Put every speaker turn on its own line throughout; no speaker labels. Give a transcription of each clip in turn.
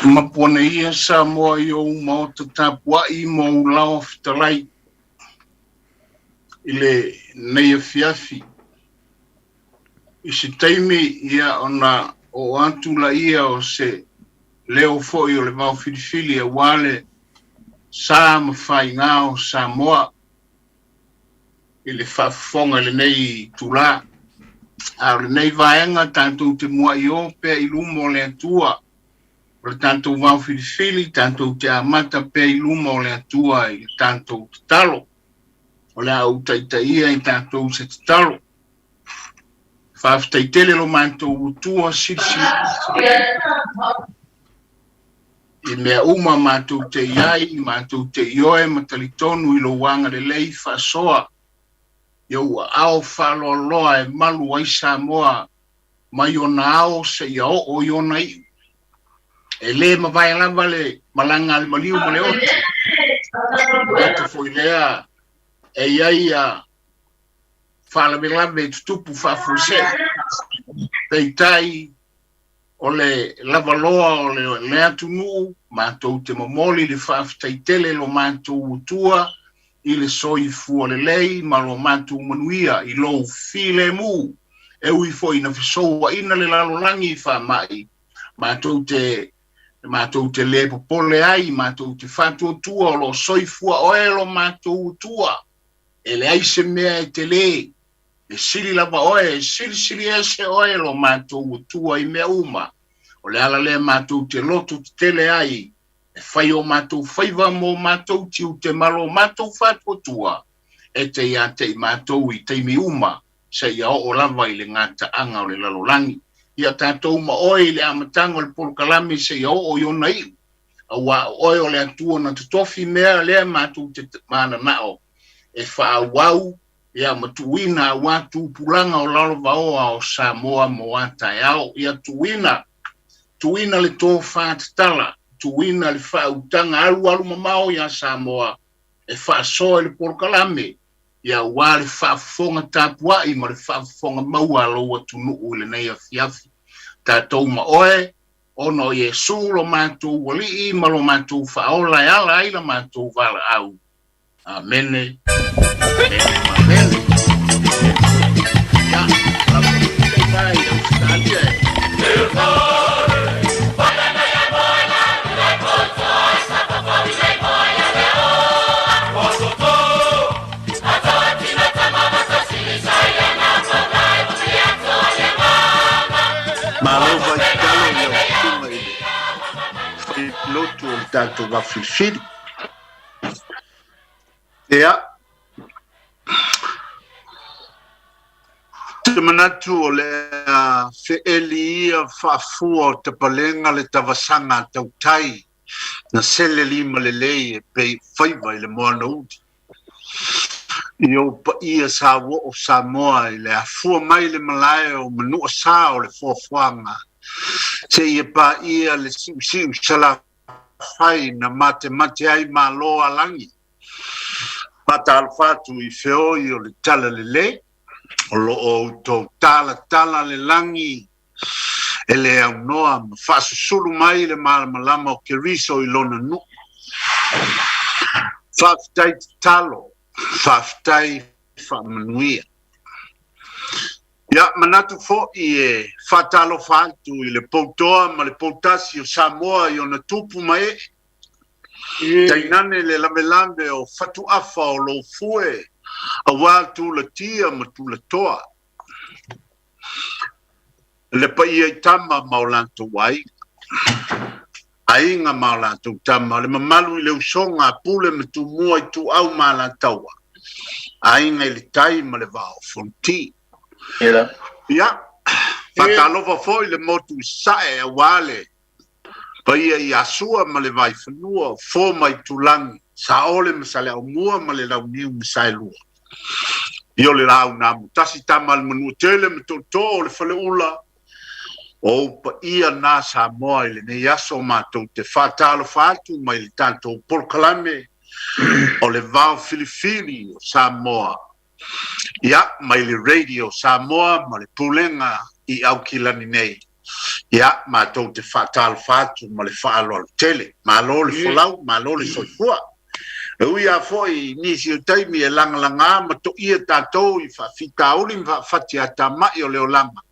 Mapu ane ia Samoa i ou maota tapuai ma ou laoa fetalai i lenei afiafi. I se taimi ia ona oo atu laia o se leo foi o le vao filifili aua le sa ma faiga o Samoa i le faafofoga i lenei itula. A o lenei vaega tatou te muai o pea i luma o le Atua, o le tatou vao filifili, tatou te amata pea i luma o le Atua i le tatou tatalo. O le a ou taitaia i tatou i se tatalo. Faafetai tele lo matou Atua silisili i mea uma matou te i ai, matou te ioe ma talitonu i lou agalelei faasoa i ou aao faaloaloa e malu ai Samoa mai ona ao seia oo i ona iu. E le mavae lava le malaga a le maliu ma le oto. Gata foi lea e i ai a faalavelave e tutupu faafuasei. Peitai o le lavaloa o le atunuu, matou te momoli le faafetai tele lo matou Atua i le soifua lelei ma lo matou manuia i lou filemu. E ui foi ina fesouaina le lalolagi i faamai, matou te matou te le popole ai, matou te faatuatua o lo o soifua oe lo matou Atua. E leai se mea e tele, e sili lava oe, e silisili ese oe lo matou Atua i mea uma. O le ala lea matou te loto tetele ai, e fai o matou faiva mo matou tiute ma lo matou faatuatua, e te ia te i matou i taimi uma, seia oo lava i le gataaga o le lalolagi. Ia tatou ma oe i le amataga o le polokalame seia oo i ona iu, auā o oe o le Atua na totofi mea lea matou te mananao e faaauau ia ma tuuina auā tupulaga o lalovaoa o Samoa mo a taeao. Ia tuuina, tuuina le tofa tatala, tuuina le faautaga alualu mamao iā Samoa e faasoa i le polokalame, ia auā le faafofoga tapuai ma le faafofoga maua a lou atunuu i lenei afiafi. Tatou ma oe, ona o Iesu lo matou Alii ma lo matou Faaola e ala ai la matou valaau. Amene, amene ma amene. Ia, lafo i Ausetalia e.
Malo vaitalo i lau susuga i le failotu o le tatou va filifili. Ia, te manatu o le a feeli ia faafua o tapalega le tavasaga a tautai na sele lima lelei e pei faiva i le moana uli. I ou paia sa uoo Samoa i le afua mai le malae o Manua sa o le foafoaga seia paia le siusiu Salafai na matemate ai Malo a lagi. Faatalofa atu i feoi o le Talalelei o lo o outou talatala le lagi e le aunoa ma faasusulu mai le malamalama o Keriso i lona nuu. Faafetai tatalo, faafetai faamanuia. Ia, manatu foi e faatalofa atu i le poutoa ma le poutasi o Samoa i ona tupu ma ee, tainane le lavelave o fatuafa o lou fue aua tulatia ma tulatoa. Le paia i tama ma o latou aiga, aiga ma o latou tama, le mamalu i le usoga a Pule ma Tumua Ituau ma Alataua, aiga i le tai ma le vaa o Fonoti. Ia, faatalofa foi le motu i Sasae aua le paia i Asua ma le Vaifanua, Fo ma Itulagi, Saole ma Saleaaumua ma le Launiu ma Saelua. Ia o le laau na amotasi tama a le Manuatele ma Tootoo o le Faleula, o ou paia na Samoa i lenei aso matou te faatalofa atu mai le tatou polokalame o le Vao Filifili o Samoa. Ia, mai le Radio Samoa ma le Pulega i Aukilani nei. Ia, matou te faatalofa atu ma le faaaloalo tele. Malo le folau, malo le soifua. E ui lava foi i nisi o taimi e lagalaga ma toia tatou i faafitauli ma faafatiatamai o le olaga,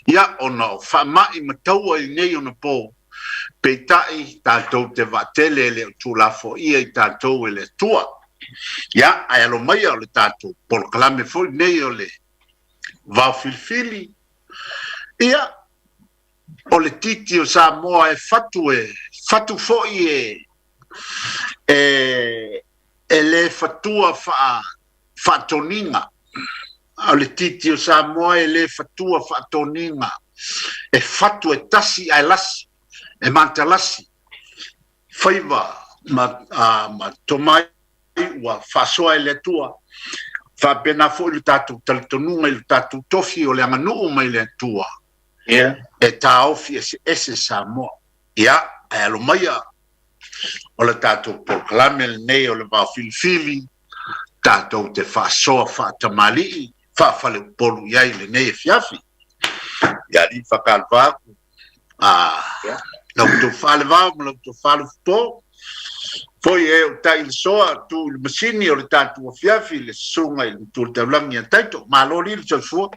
ia, ona o faamai ma taua i nei onapo, peitai, tatou te vaatele e le o tuulafoaia i tatou e le Atua. Ia, ae alo maia o le tatou polokalame foi lenei o le Vaofilifili, ia, o le titi o Samoa e fatu e fatu foi e e e le fatua faa faatoniga. O le titi o Samoa e le fatua faatoniga, e fatu e tasi ae lasi, e matalasi faiva ma, a, ma tomai ua faasoa e le Atua. Faapena foi le tatou talitonuga i le tatou tofi o le aganuu mai le Atua.
Yeah.
E taofi eseese Samoa. Ia, ae alo maia o le tatou polokalame lenei o le Vaofilifili, tatou te faasoa faatamalii, faafaleupolu i ai lenei afiafi. Ia alii faatalofa atu, a
Yeah.
la outou faalevao ma la outou faalofupo, foi e o tai le soa tu i le masini o le tatou afiafi le susuga i le matua o le taulagi ia Taito. Malo alii le soifua.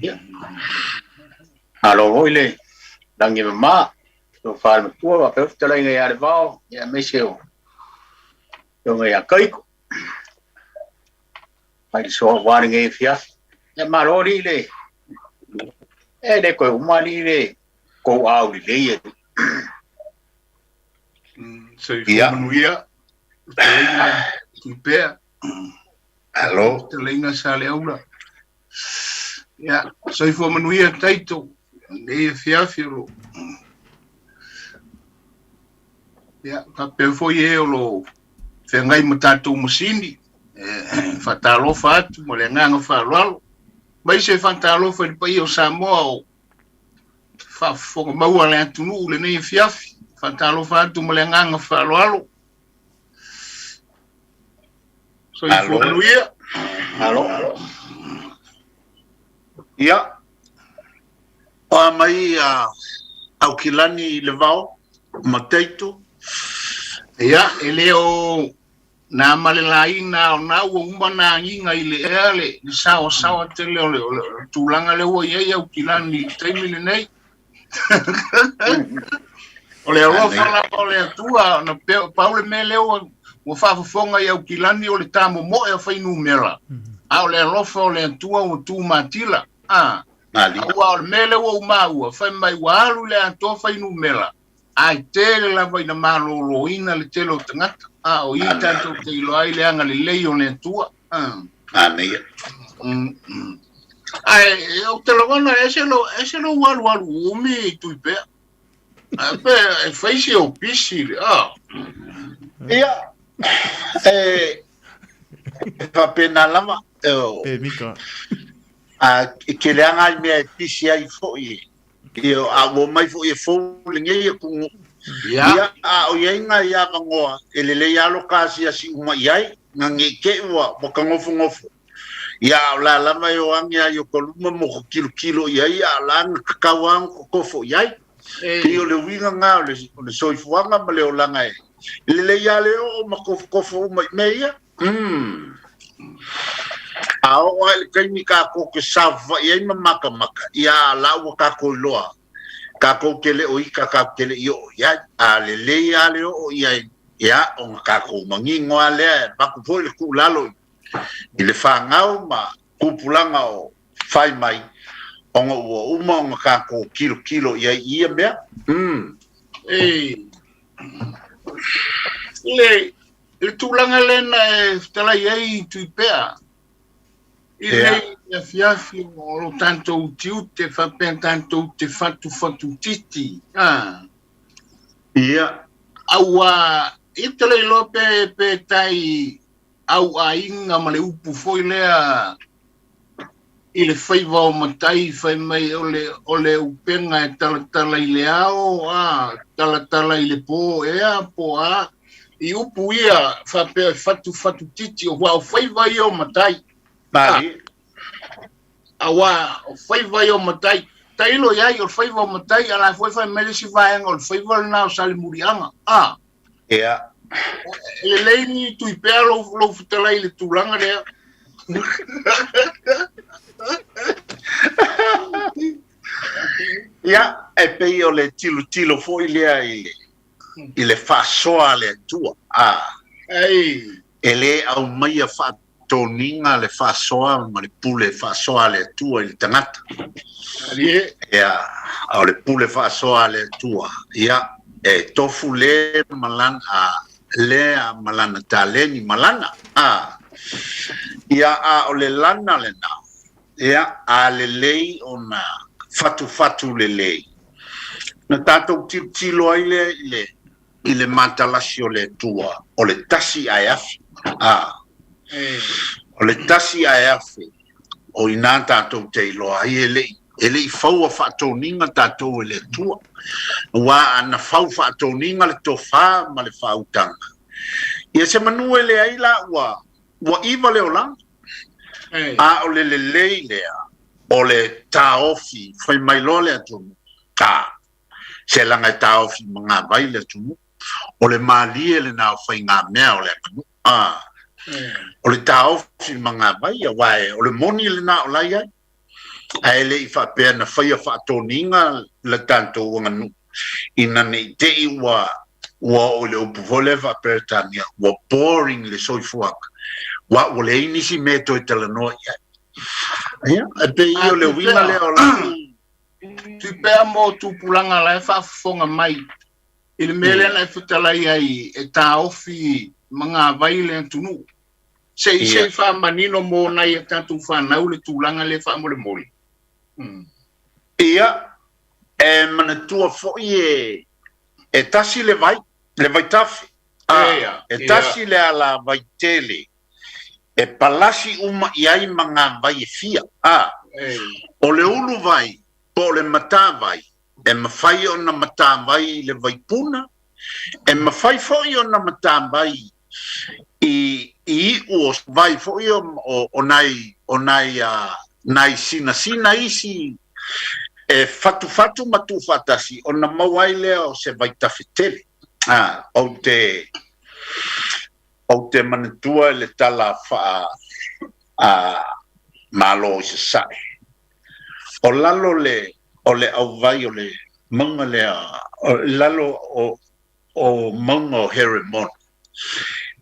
Yeah. Malo foi le lagi e mama, tofa le matua faapea le fetalaiga ia Levao, ia aemaise o afioga ia Kaiko. Mai le soa aua lenei afiafi. Ia malo alii le e le toe uma alii le tou aulelei alii. Soifua manuia, fetalaiga Tuipea.
Alo.
Fetalaiga Saleaula. Ia, soifua manuia Taito, lenei afiafi o lo Ia, faapea foi e o lo feagai ma tatou masini, e faatalofa atu ma le agaga faaaloalo. Mai se faatalofa i le paia o Samoa o faafofoga maua le atunuu lenei afiafi. Faatalofa atu ma le agaga faaaloalo. Soifua manuia.
Alo. Ia. O a mai a Aukilani i le vao ma Taito.
Ia, e le o na ma le laina o na ua uma na agiga i le ea le saoasaoa tele o le, o le, o le tulaga lea ua i ai Aukilani i le taimi lenei. O le alofa lava o le Atua, ona pau le mea lea ua faafofoga i Aukilani o le tamomoe o fuainumera, a o le alofa o le Atua ua tu matila. A, aua o le mea lea ua ou maua, fai mai ua alu i le atoa fuainumera, ae tele lava ina maloloina le tele o tagata. A, o i tatou te iloa ai le agalelei o le Atua.
Manaia.
Ae ou te lagona ese lo ese lou alualu umi i Tuipea. Ae pe e fai si ou pisi le a.
Ia, e faapena lava.
Pe mika.
A e tele lava nai mea e pisi ai foi. Ia, a ua omai foi e fou lenei atunuu.
Ia.
Ia, a o i ai nai avanoa e lelei lava lo ta asiasi uma i ai, na ne i te i ua ua tagofogofo'o. Ia, a o la lava e o ane lava i o ta luma ma ota tilotilo i ai, a o la na tatau lava ona totofo i ai. Pei o le uiga lena o le, o le soifuaga ma le olaga e lelei lava le oo ma tofotofo uma i mea ia. A oo lava i le taimi tatou te saofafai ai ma matamata, ia a la ua tatou iloa, tatou te le o ita, tatou te le i oo i ai. A lelei lava le oo i ai, ia ona tatou manino lava lea, e avatu foi le tuulalo i le fanau ma tupulaga o fai mai, ona ua uma ona tatou tilotilo i ai i ia mea.
Le I le tulaga lea na e fetalai ai Tuipea, i lenei afiafi o lo tatou tiute faapea tatou te fatufatutiti, a.
Ia.
Aua, ia ou te le iloa pe, pe tai au aiga ma le upu foi lea i le faiva o matai fai mai o le, o le upega e talatala i le ao, a, talatala i le po ea, po a, i upu ia faapea e fatufatutiti, aua o faiva ia o matai.
Malie.
Aua o faiva ia o matai. Tailo i ai o le faiva o matai, a la foi fai mai le isi vaega o le faiva lena o Salemuliaga. A.
Ia.
E lelei ni tui pea lou, lou fetalai i le tulaga lea.
Ia, e pei o le tilotilo foi lea i le, i le faasoa a le Atua. A.
Ei.
E le aumaia faatoniga le faasoa ma le pule faasoa a le Atua i le tagata. Ia, o le pule faasoa a le Atua, ia, e tofu le ma lana, a, lea ma lana taleni ma lana, a. Ia, a o le lana lena, ia, a lelei ona fatufatu lelei, na tatou tilotilo ai lea i le i le matalasi o le Atua, o le tasi ae afe. A. O le tasi ae afe, o inā tatou te iloa ai e le i, e le i faua faatoniga tatou e le Atua. Aua a na fau faatoniga le tofa ma le faautaga, ia se manu e leai la ua, ua iva le olaga. A o le lelei lea, o le taofi, fai mai loa le atunuu, a, se laga e taofi magavai le atunuu, o le malie lena o faigamea o le aganuu. A, o le taofi magavai, aua e, o le moni lena o la i ai. Ae le i faapea na faia faatoniga le tatou aganuu ina ne i te i ua ua oo i le upu foi lea faa-Peretania, ua boring le soifuaga, aua ua leai nisi mea e toe talanoa i ai. Ia, e pei o le uiga lea o lau
Tui pea mo tupulaga la e faafofoga mai i le mea lea na e fetalai ai e taofi magavai le atunuu. Se i se i faamanino mo nai a tatou fanau le tulaga lea faamolemole.
Ia, e manatua foi e e tasi le vai, le vaitafe, a, e tasi le alavai tele e palasi uma i ai magavai e fia, a, o le uluvai po o le matavai, e mafai ona matavai i le vaipuna, e mafai foi ona matavai i iu o vai foi o nai, o nai, nai sinasina isi e fatufatu ma tuufaatasi ona maua ai lea o se vaitafe tele. A, ou te, Ou te manatua i le tala faa a Malo i Sasae, o lalo le o le auvai o le mauga lea, o lalo o o mauga o Heremona,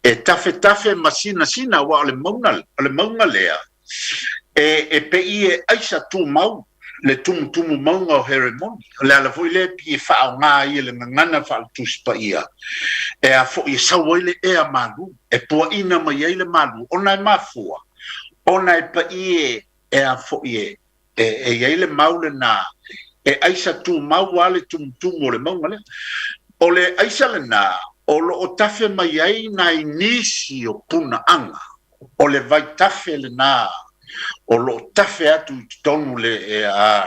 e tafetafe ma sinasina, aua o le mauga, o le mauga lea e e pei e aisa tumau le tumutumu mauga o Heremoni. O le ala foi lea e pei e faaaoga ai e le gagana faale-Tusi Paia e a foi e sau ai le ea malu, e puaina mai ai le malu, ona e mafua, ona e paie e a foi e e i ai le mau lena e aisa tumau lava le tumutumu o le mauga lea. O le aisa lena o lo o tafe mai ai nai nisi o punaaga, o le vaitafe lena o lo o tafe atu i totonu le e a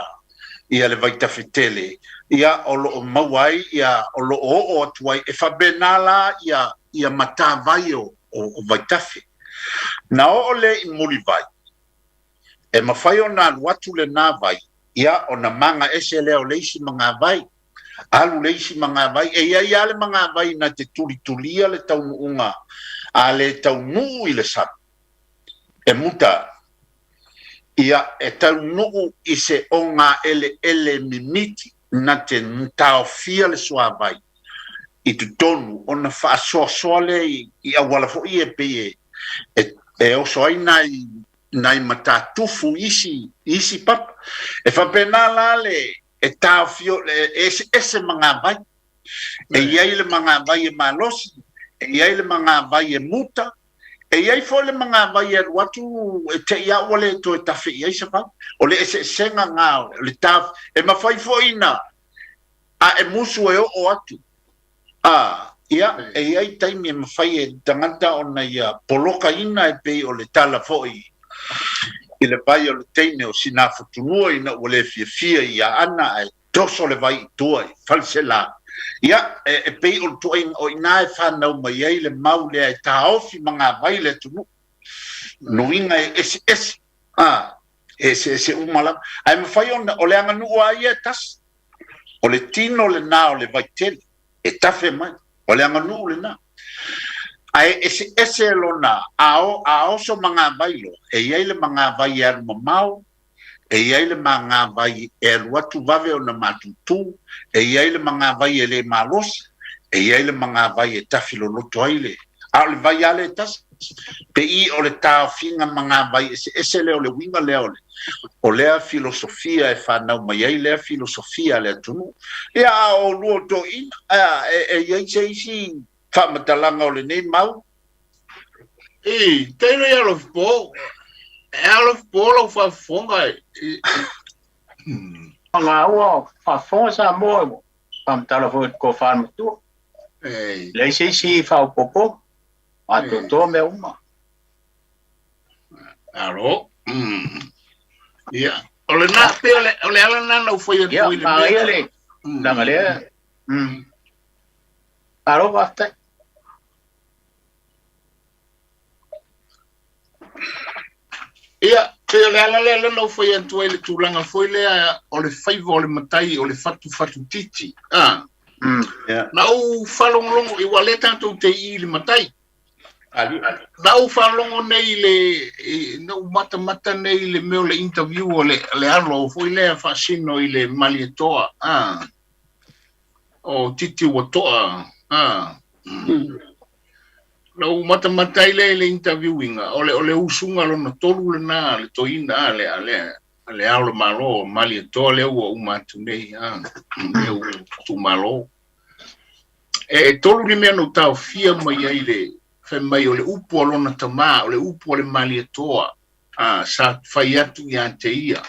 ia le vaitafe tele, ia o lo o maua ai ia o lo o oo atu ai e faapena la ia ia matavai o o vaitafe. Na oo lea i Mulivai, E mafai ona alu atu lena vai, ia, ona maga ese lea o le isi magavai, alu le isi magavai. E i ai lava le magavai na te tulitulia le taunuuga a le taunuu i le sami, e muta, ia, e taunuu i se ogaeleele mimiti na te taofia le suavai i totonu ona faasoasoa lea i auala foi e pei e oso ai nai nai matatufu i isi, i isi papa. E faapena la le e taofio, e eseese magavai. E i ai le magavai e malosi, e i ai le magavai e muta, e i ai foi le magavai e alu atu e te i a ua le toe tafe i ai se vai. O le eseesega na o le taofi. E mafai foi na a e musu e oo atu A, ia, e i ai taimi e mafai e le tagata ona ia polokaina e pei o le tala foi i le vai o le teine o Sinafotunua ina ua le fiafia i Aana ae toso le vai i tua i Faleselā. Ia, e, e pei o le tuaiga o i ina e fanau mai ai le mau lea e taofi magavai le atunuu. Nuiga e eseese. A. E eseese uma lava. Ae mafai ona, o le aganuu lava ia e tasi. O le tino lena o le vaitele e tafe mai, o le aganuu lena. Ae eseese lona, a, o, a oso magavai loa, e i ai le magavai e alu mamao, e i ai le magavai e alu atu vave ona matutu, e i ai le magavai e le malosi, e i ai le magavai e tafi loloto ai le, a o le vai lava lea e tasi. Pei o le taofiga magavai eseese lea o le uiga lea o le, o lea filosofia e fanau mai ai lea filosofia a le atunuu. Ia, a o oulua o toeaiina, e, e i ai se isi faamatalaga o lenei mau?
I, tailo i alofi po. E alofi po lau faafofoga e.
Nga ua faafofoga Samoa ua faamatala foi i le tofa matua.
Ei.
Leai se isi faaopoopo. Atoatoa mea uma.
Alo. Ia, o le na pe o le o le ala na na u fai atu
i le mea. le langa lea. Alo, faafetai.
Ia, pei o le ala lea lea na ou fai atu ai le tulaga foi lea o le faiva o le matai o le fatufatu titi. Ah.
Yeah.
Na ou faalogologo i ua lea tatou te i le matai.
Ali.
Na ou faalogo nei i le i, na ou matamata nei i le mea o le interview o le, le alo foi lea faasino i le Malietoa. Ah. O Titi ua toa. Ah. Na ou matamata ai lea i le interviewinga, o le, o le usuga lona tolu lena, le toeaina, a, le, a, le, a le Ao o le Malo, o Malietoa lea ua uma atu nei, a, lea ua tuumalo. E, e tolu ni mea na ou taofia mai ai le, fai mai o le upu a lona tamā, o le upu a le Malietoa, a, sa fai atu ia te ia.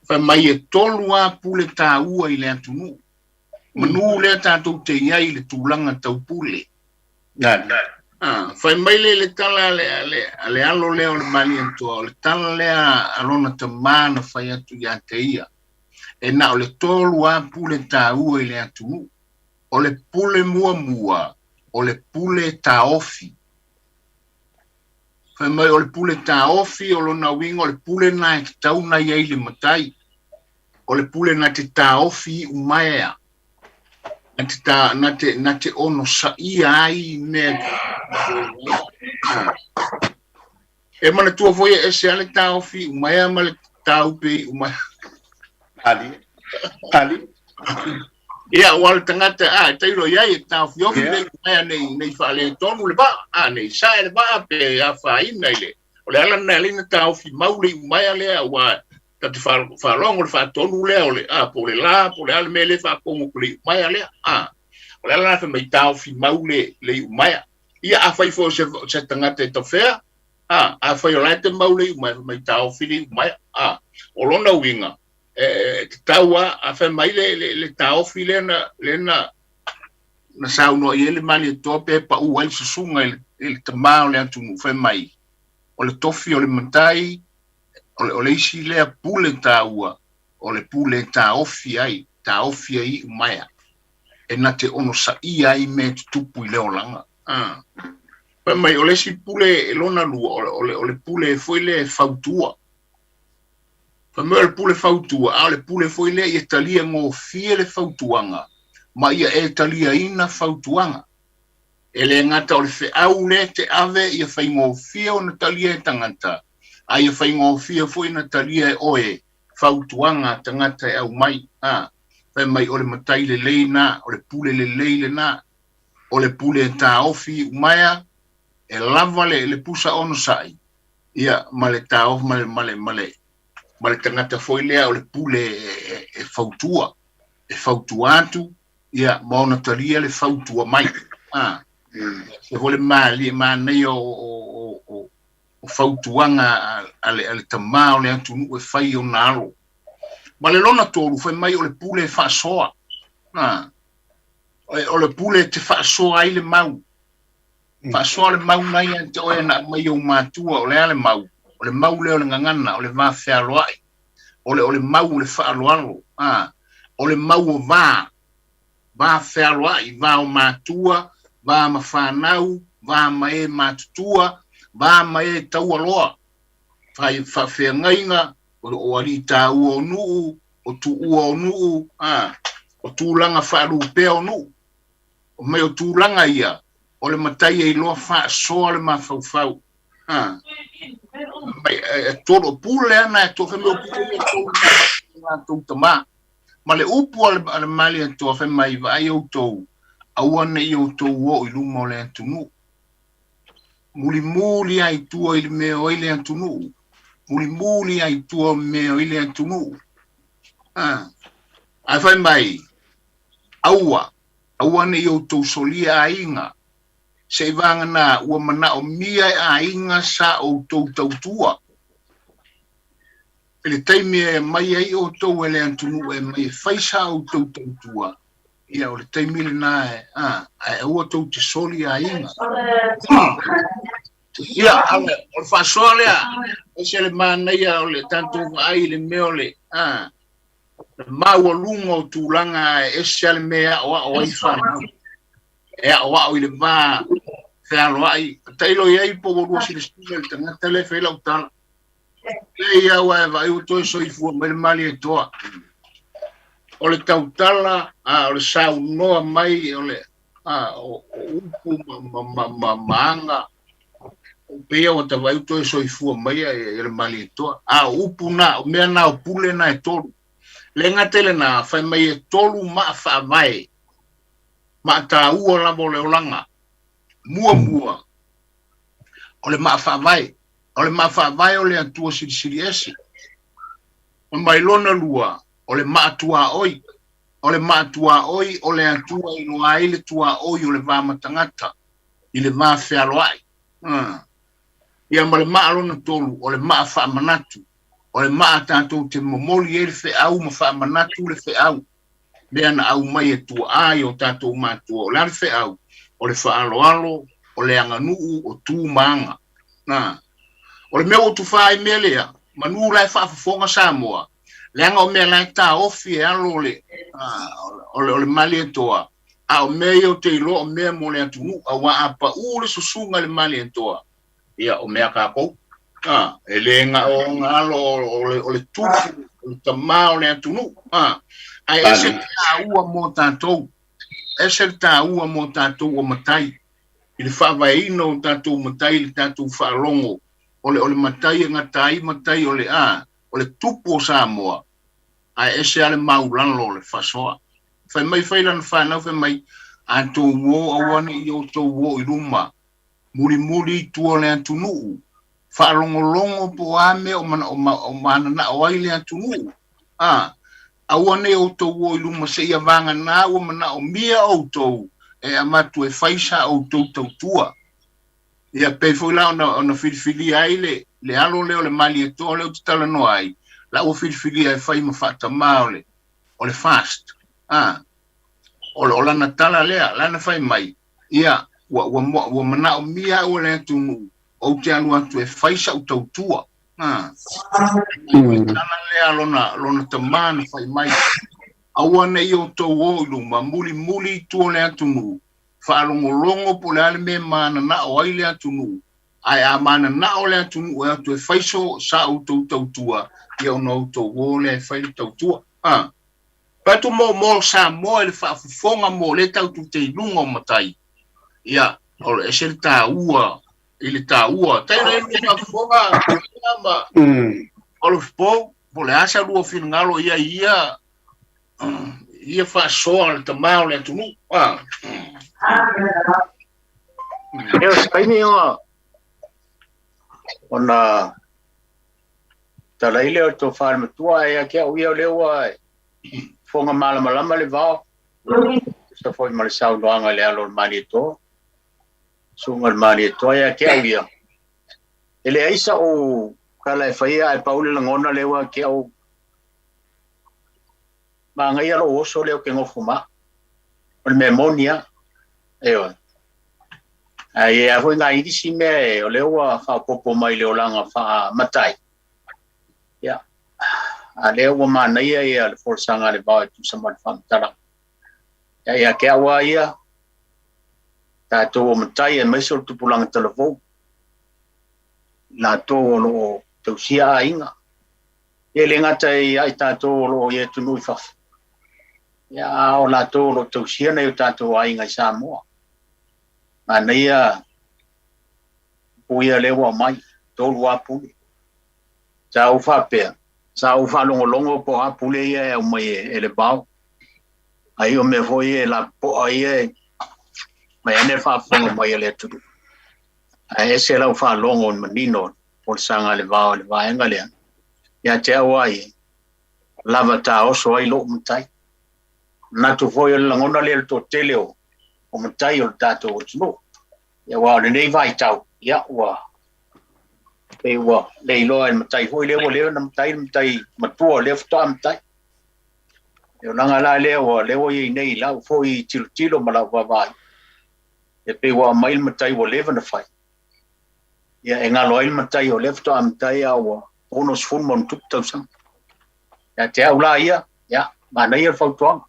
Fai mai e tolu lava pule taua i le atunuu. Manu lea tatou te i ai i le tulaga tau pule. Ah, fai mai le le tala a le, a le, a le alo lea o le Malietoa, o le tala lea a lona tamā na fai atu ia te ia. E na o le tolu lava pule taua i le atunuu. O le pule muamua, o le pule taofi. Fai mai o le pule taofi, o lona uiga o le pule lena e tatau ona i ai le matai. O le pule na te taofi iumaea, na te, ta, na te, na te onosaia ai mea e manatua foi e ese lava le taofi iumaea ma le taupe iumaea.
Ali. Ali.
Ia, ua le tagata, a, e tailo i ai e taofiofi le iumaea nei, nei faaletonu le vaa, a, nei sae le vaa pe afaina i le, o le ala lena e ala ai ona taofi mau le iumaea lea, aua ta te faalogo le faatonu lea o le a po o le la po o le a le mea lea e faafofoga atu le iumaea lea a o le ala lena fai mai taofi mau le le iumaea ia afai foi o se se tagata e tafea a afai o la e te mau le iumaea fai mai taofi le iumaea a o lona uiga e e tatau lava a fai mai le le le taofi lea na lea na na saunoa i ai le Malietoa pe pau ai le susuga i le, i le tamā o le atunuu fai mai o le tofi o le matai o le, o le isi lea pule taua, o le pule e taofi ai, taofi ai iumaea, e na te onosaia ai mea e tutupu i le olaga. A. Fai mai, o le isi pule e lona lua, o le, o le, o le pule foi lea e fautua. Fai mai o le pule fautua, a o le pule foi lea ia talia gofie le fautuaga, ma ia e taliaina fautuaga. E le gata o le feau lea e te ave ia faigofie ona talia e tagata, a ia faigofie foi ona talia e oe fautuaga a tagata e aumai. A, fai mai o le matai lelei na, o le pule lelei lena, o le pule e taofi i umaea, e lava le, le pusa onosai, ia, ma le taofi, ma le, ma le, ma le, ma le tagata foi lea o le pule e, e, e fautua, e fautua atu, ia, ma ona talia le fautua mai. A, se foi le malie, manaia o, o, o, o fautuaga a le, a le tamā o le atunuu e fai i ona alo. Ma le lona tolu, fai mai o le pule e faasoa. A, o le pule e te faasoa ai le mau. Faasoa le mau na ia te oe na aumai ou matua, o le a le mau? O le mau lea o le gagana, o le va fealoai, o le, o le mau o le faaaloalo, a, o le mau o va, va fealoai, va o matua, va ma fanau, va ma e matutua, va ma e taualoa. Faafeagaiga, o alii taua o nuu, o tuua o nuu, o tulaga faalupea o nuu. O mai o tulaga ia, o le matai e iloa faasoa le mafaufau. Mai, e tolu, o pule ana e tolu, fai mai o pule ia e tolu na latou tama. Ma le upu a le Malietoa fai mai, vaai outou, aua ne i outou oo i luma o le atunuu. Mulimuli lava i tua i le mea o ai le atunuu. Mulimuli lava i tua o mea o ai le atunuu. Ae fai mai, aua, aua ne i outou solia aiga, seiavagana ua manaomia e aiga sa outou tautua. I le taimi e aumai ai outou e le atunuu e aumai e fai sa outou tautua, ia o le taimi lena e, a, ae aua tou te soli aiga. Ia, o le faasoa lea, ese le manaia o le tatou vaai i le mea o le, a, le maualuga o tulaga e ese lava le mea e aoao ai fanau. E aoao i le va fealoai. Tailo i ai po ua lua silasila i le tagata lea e fai lau tala. Lei aua e vaai ua toe soifua mai le Malietoa. O le tautala, a, o le saunoa mai, o le, a, o, o upu ma, ma, ma, ma, ma aga, o pei ua ta vaai ua toe soifua mai ia, ia le Malietoa. A o upu na, o mea na o pule na e tolu. Le gata i lena, fai mai e tolu maa faavae, maa taua lava o le olaga. Muamua, o le maa faavae. O le maa faavae o le Atua Silisili Ese. Ma mai lona lua, o le maa tuaoi. O le maa tuaoi o le Atua i iloa ai le tuaoi o le va ma tagata, i le va fealoai. Ia ma le maa lona tolu, o le maa faamanatu. O le maa tatou te momoli ai le feau ma faamanatu le feau. Mea na aumai e tuaa i o tatou matua, o le a le feau? O le faaaloalo, o le aganuu, o tu ma aga. Na. O le mea ua tufa ai mea lea, manu la e faafofoga Samoa, leaga o mea la e taofi e alo o le, o le, o le Malietoa, a o mea ia ou te iloa o mea mo le atunuu, aua a pau le susuga i le Malietoa, ia, o mea a tatou. A, e le na o ona alo o le, o le tupu, o le tama o le atunuu. A, ae ese le taua mo tatou, ese le taua mo tatou o matai, i le faavaeina o tatou matai i le tatou faalogo, o le, o le matai e gata ai matai o le, a, o le tupu o Samoa, ae ese lava le maulalo o le faasoa. Fai mai fai lana fanau, fai mai, a tou o, aua ne i outou o i luma, mulimuli i tua o le atunuu, faalogologo po o a mea o o mananao ai le atunuu, a, aua ne i outou o i luma seia vagana ua manaomia outou e avatu e fai sa outou tautua. Ia, pei foi la ona, ona filifilia ai le, le alo lea o le Malietoa lea ou te talanoa ai, la ua filifilia e fai ma faatamā o le, o le FAST. A, o, o lana tala lea, lana fai mai, Ia, ua, ua, ua manaomia au e le atunuu, ou te alu atu e fai sa'u tautua. A. O le tala lea lona, lona tamā na fai mai. Aua ne i outou o i luma, mulimuli i tua o le atunuu, faalogologo po o le a le mea e mananao ai le atunuu, ae a mananao le atunuu e o atu e fai so, sa outou tautua, ia ona outou o lea e fai le tautua. A. Fai atu mo, mo Samoa i le faafofoga mo lea tatou te i luga o matai, ia, o le ese le taua i le taua. Tailo i le faafofoga ma o le po, po o le a sa lua finagalo ia ia ia faasoa le tamā o le atunuu. Ah.
Ia, o se taimi ona ona talai lea o le tofa i le matua, ae ia te au ia o lea ua fofoga malamalama le vao. Tusa foi ma le saunoaga i le alo o le Malietoa, susuga i le Malietoa ia te au ia. E leai sa'u tala e faia ae pau le lagona lea ua te au manaia lou oso lea ou te nofo ma. O le mea moni lava. Ioe. Ae i ai foi nai isi mea o lea ua faaopoopo mai i le olaga faamatai. Ia, a lea ua manaia ia le folasaga a le vao e tusa ma le faamatalaga. Ia, ia te au lava ia, tatou o matai aemaise o le tupulaga talavou, latou o lo o tausia aiga. E le gata ia i tatou o lo o i atunuu i fafo, ia, a o latou o lo o tausia nai o tatou aiga i Samoa. Manaia upu ia lea ua aumai, 3 lava pule. Sa ou faapea, sa ou faalogologo po o a pule ia e aumai e le vao. Ai o mea foi e lapopoa ia e mai ane le faafofoga mai a le atunuu. Ae ese lau faalogo i le manino o le folasaga a le vao i le vaega lea. Ia te au lava ia, lava taoso ai lou matai. Manatu foi o le lagona lea i le toatele o matai o le tatou atunuu. Ia, aua o lenei vaitau, ia, ua pei ua le iloa e le matai foi lea ua leva ona matai le matai matua lea faatoa matai. E olaga la lea ua lea ua i ai nei i lau foi tilotilo ma lau vaavaai, e pei ua aumai le matai ua leva ona fai. Ia, e galo ai le matai o lea faatoa matai a ua 60+ tausaga. Ia te au la ia, ia, manaia le fautuaga.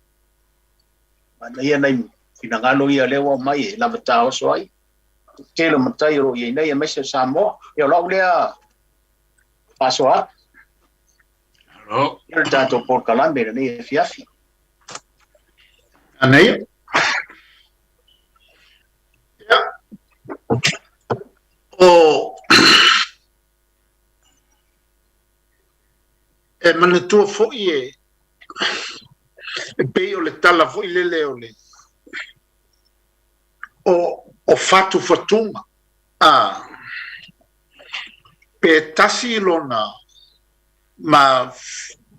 Manaia nai finagalo ia lea ua aumai e lava taoso ai tele o matai o lo o i ai nei aemaise o Samoa. Ia, o lau lea faasoa atu.
Alo.
Ia le tatou polokalame i lenei afiafi.
Anaia. Ia. O e manatua foi e e pei o le tala foi lele o le o fatufatuga a pe tasi lona ma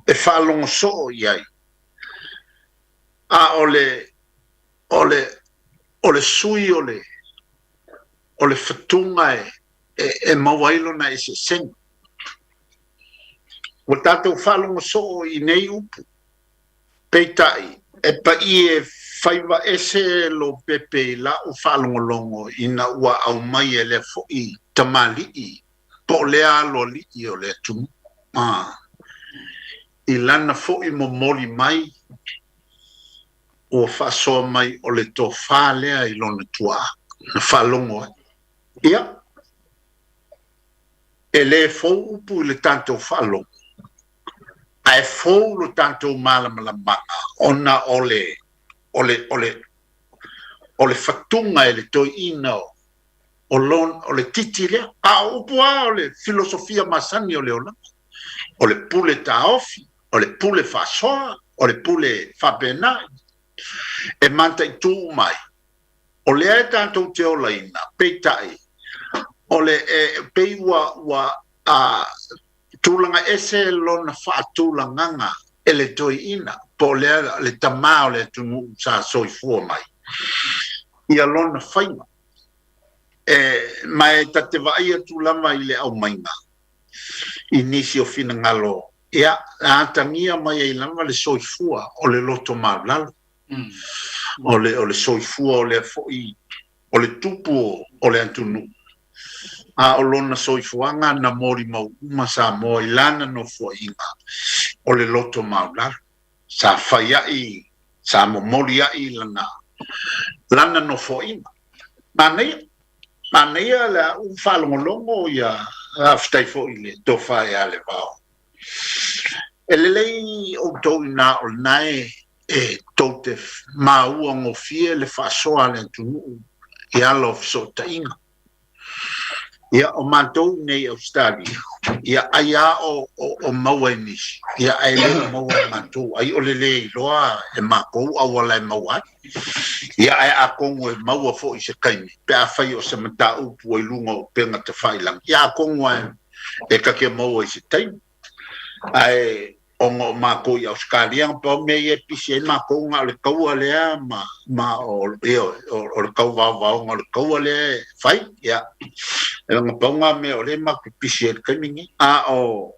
e faalogo soo i ai, a o le o le o le sui o le o le fatuga e e maua ai lona eseesega. Ua tatou faalogo soo i nei upu, peitai, e paʻi e faiva ese lou pepe i la'u faalogologo ina ua aumai e lea foi tamalii po o lea aloalii o le atunuu a i lana foi momoli mai ua faasoa mai o le tofa lea i lona tuaa na faalogo ai. Ia, e le fou upu i le tatou faalogo, ae fou lo tatou malamalamaga ona o le, o le, o le, o le fatuga e le toeaina o, o lon, o le titi lea. A o upu lava o le filosofia masani o le olaga, o le pule taofi, o le pule faasoa, o le pule faapena, e mataitū uma ai. O lea e tatou te olaina, peitai, o le, e, pei ua, ua, a, tulaga ese lona faatulagaga e le toeaina, po o lea le tamā o le atunuu sa soifua mai ia lona faiga. E, ma e ta te vaai atu lava i le aumaiga i nisi o finagalo, ia, atagia mai ai lava le soifua o le loto maulalo. O le, o le soifua o lea foi, o le tupu o le atunuu, a o lona soifuaga na molimau uma Samoa i lana nofoaiga o le loto maulalo. Sa fai ai, sa momoli ai lana, lana nofoaiga. Manaia, manaia le a'u faalogologo ia, faafetai foi i le tofa ia Levao. E lelei outou inā o lena e e tou te maua gofie le faasoa a le atunuu i ala o fesootaiga. Ia, o matou i nei Ausetalia, ia ai a o, o, o maua e nisi, ia ae le o maua e matou, ai o le le iloa e makou auala e maua ai. Ia ae atonu e maua foi i se taimi, pe afai o se mataupu ua i luga o upega tafailagi, ia atonu lava e ta te maua i se taimi. Ae ona o makou i Ausetalia, na pau mea ia e pisi ai makou na o le taua lea ma, ma o, ioe, o, o le tauvaovaoga o le taua lea e fai, ia. E na pau na mea o lea matou te pisi ai i le taimi lenei. A o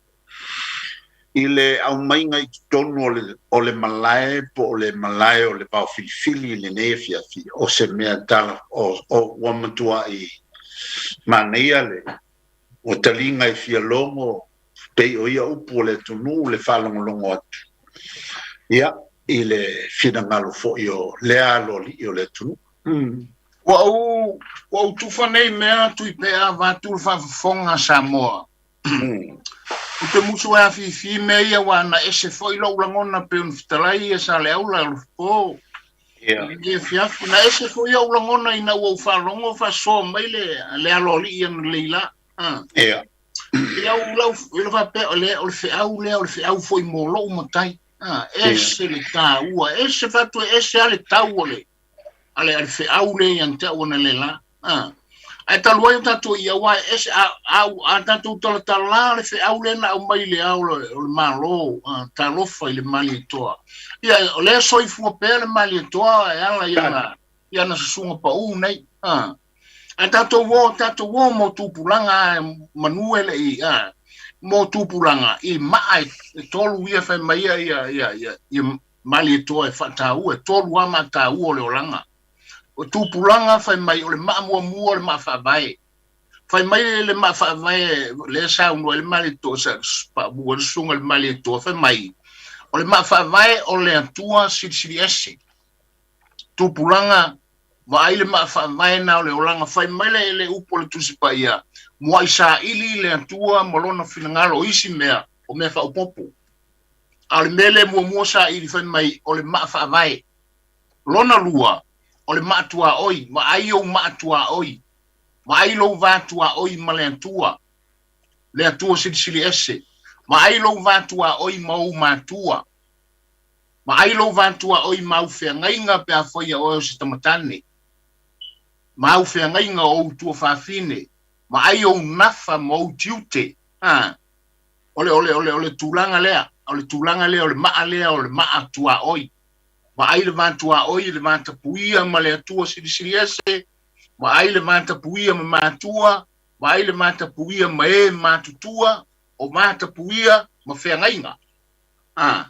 i le aumaiga i totonu o le, o le malae po o le malae o le vaofilifili i lenei afiafi, o se mea tala, o, o, ua matuai manaia le, ua taliga e fia logo pei o ia upu o le atunuu le faalogologo atu ia i le finagalo foi o lea aloalii o le atunuu.
Ua ou, ua ou tufa nei mea Tuipea vaeatu le faafofoga a Samoa. Ou te musu e afifi mea ia aua na ese foi lou lagona pei ona fetalai ia Saleaula Alofapo.
Ia.
I lenei afiafi. Na ese foi ou lagona ina ua ou faalogo faasoa mai le, le aloalii analeila. Ah.
Ia.
I au lau, i le faapea, o le, o le feau lea, o le feau foi mo lou matai. Ah, ese le taua, ese fatu, ese a le tau o le, a le, a le feau lea ia te au analeila. Ah. Ae talu ai o tatou i aua e ese, a, a, a tatou talatala le feau lea na aumai i le ao o le, o le Malo, ah, talofa i le Malietoa. Ia, o lea soifua pea le Malietoa e ala i ana, i ana susuga pau nei. Ah. Ae tatou o, tatou o mo tupulaga manu e le i, ah, mo tupulaga i maa e, e tolu ia fai mai ia, ia, ia, ia, ia Malietoa e faataua, e tolu lava maataua o le olaga. O tupulaga fai mai o le maa muamua o le maa faavae. Fai mai le maa faavae lea saunoa ai le Malietoa, sa paua le susuga i le Malietoa, fai mai o le maa faavae o le Atua Silisili Ese. Tupulaga vaai le maa faavae na o le olaga. Fai mai le, le upu o le Tusi Paia, muai saili le Atua ma lona finagalo o isi mea, o mea faaopoopo. A o le mea lea muamua saili fai mai o le maa faavae. Lona lua, o le maa tuaoi, vaai ou maa tuaoi, vaai lou va tuaoi ma le Atua, le Atua Silisili Ese, vaai lou va tuaoi ma ou matua, vaai lou va tuaoi ma au feagaiga pe a faia oe o se tamatane, ma au feagaiga o ou tuafafine, vaai ou nafa ma ou tiute, a, o le, o le, o le, o le tulaga lea, o le tulaga lea, o le maa lea, o le maa tuaoi. Vaai le va tuaoi i le va tapuia ma le Atua Silisili Ese, vaai le va tapuia ma matua, vaai le va tapuia ma e matutua, o va tapuia ma feagaiga. A,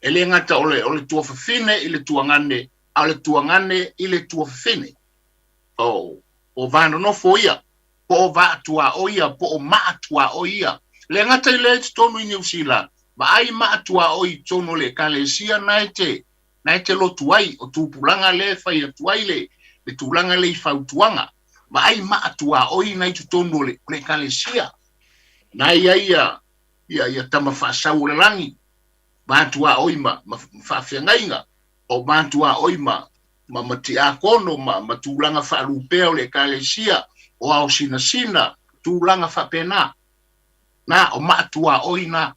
e le gata o le, o le tuafafine i le tuagane, a o le tuagane i le tuafafine. O, o va nonofo ia, po o va tuaoi ia, po o maa tuaoi ia. Le gata i lea i totonu i Niu Sila, vaai maa tuaoi i totonu o le Ekalesia na e te, na e te lotu ai, o tupulaga lea e fai atu ai le, le tulaga lea i fautuaga. Vaai maa tuaoi na i totonu o le, o le Ekalesia. Na e i ai ia, ia, ia tama faasau o le lagi, va tuaoi ma, ma, ma faafeagaiga, o va tuaoi ma, ma, ma tiakono ma, ma tulaga faalupea o le Ekalesia, o ao sinasina, tulaga faapena. Na, o maa tuaoi na.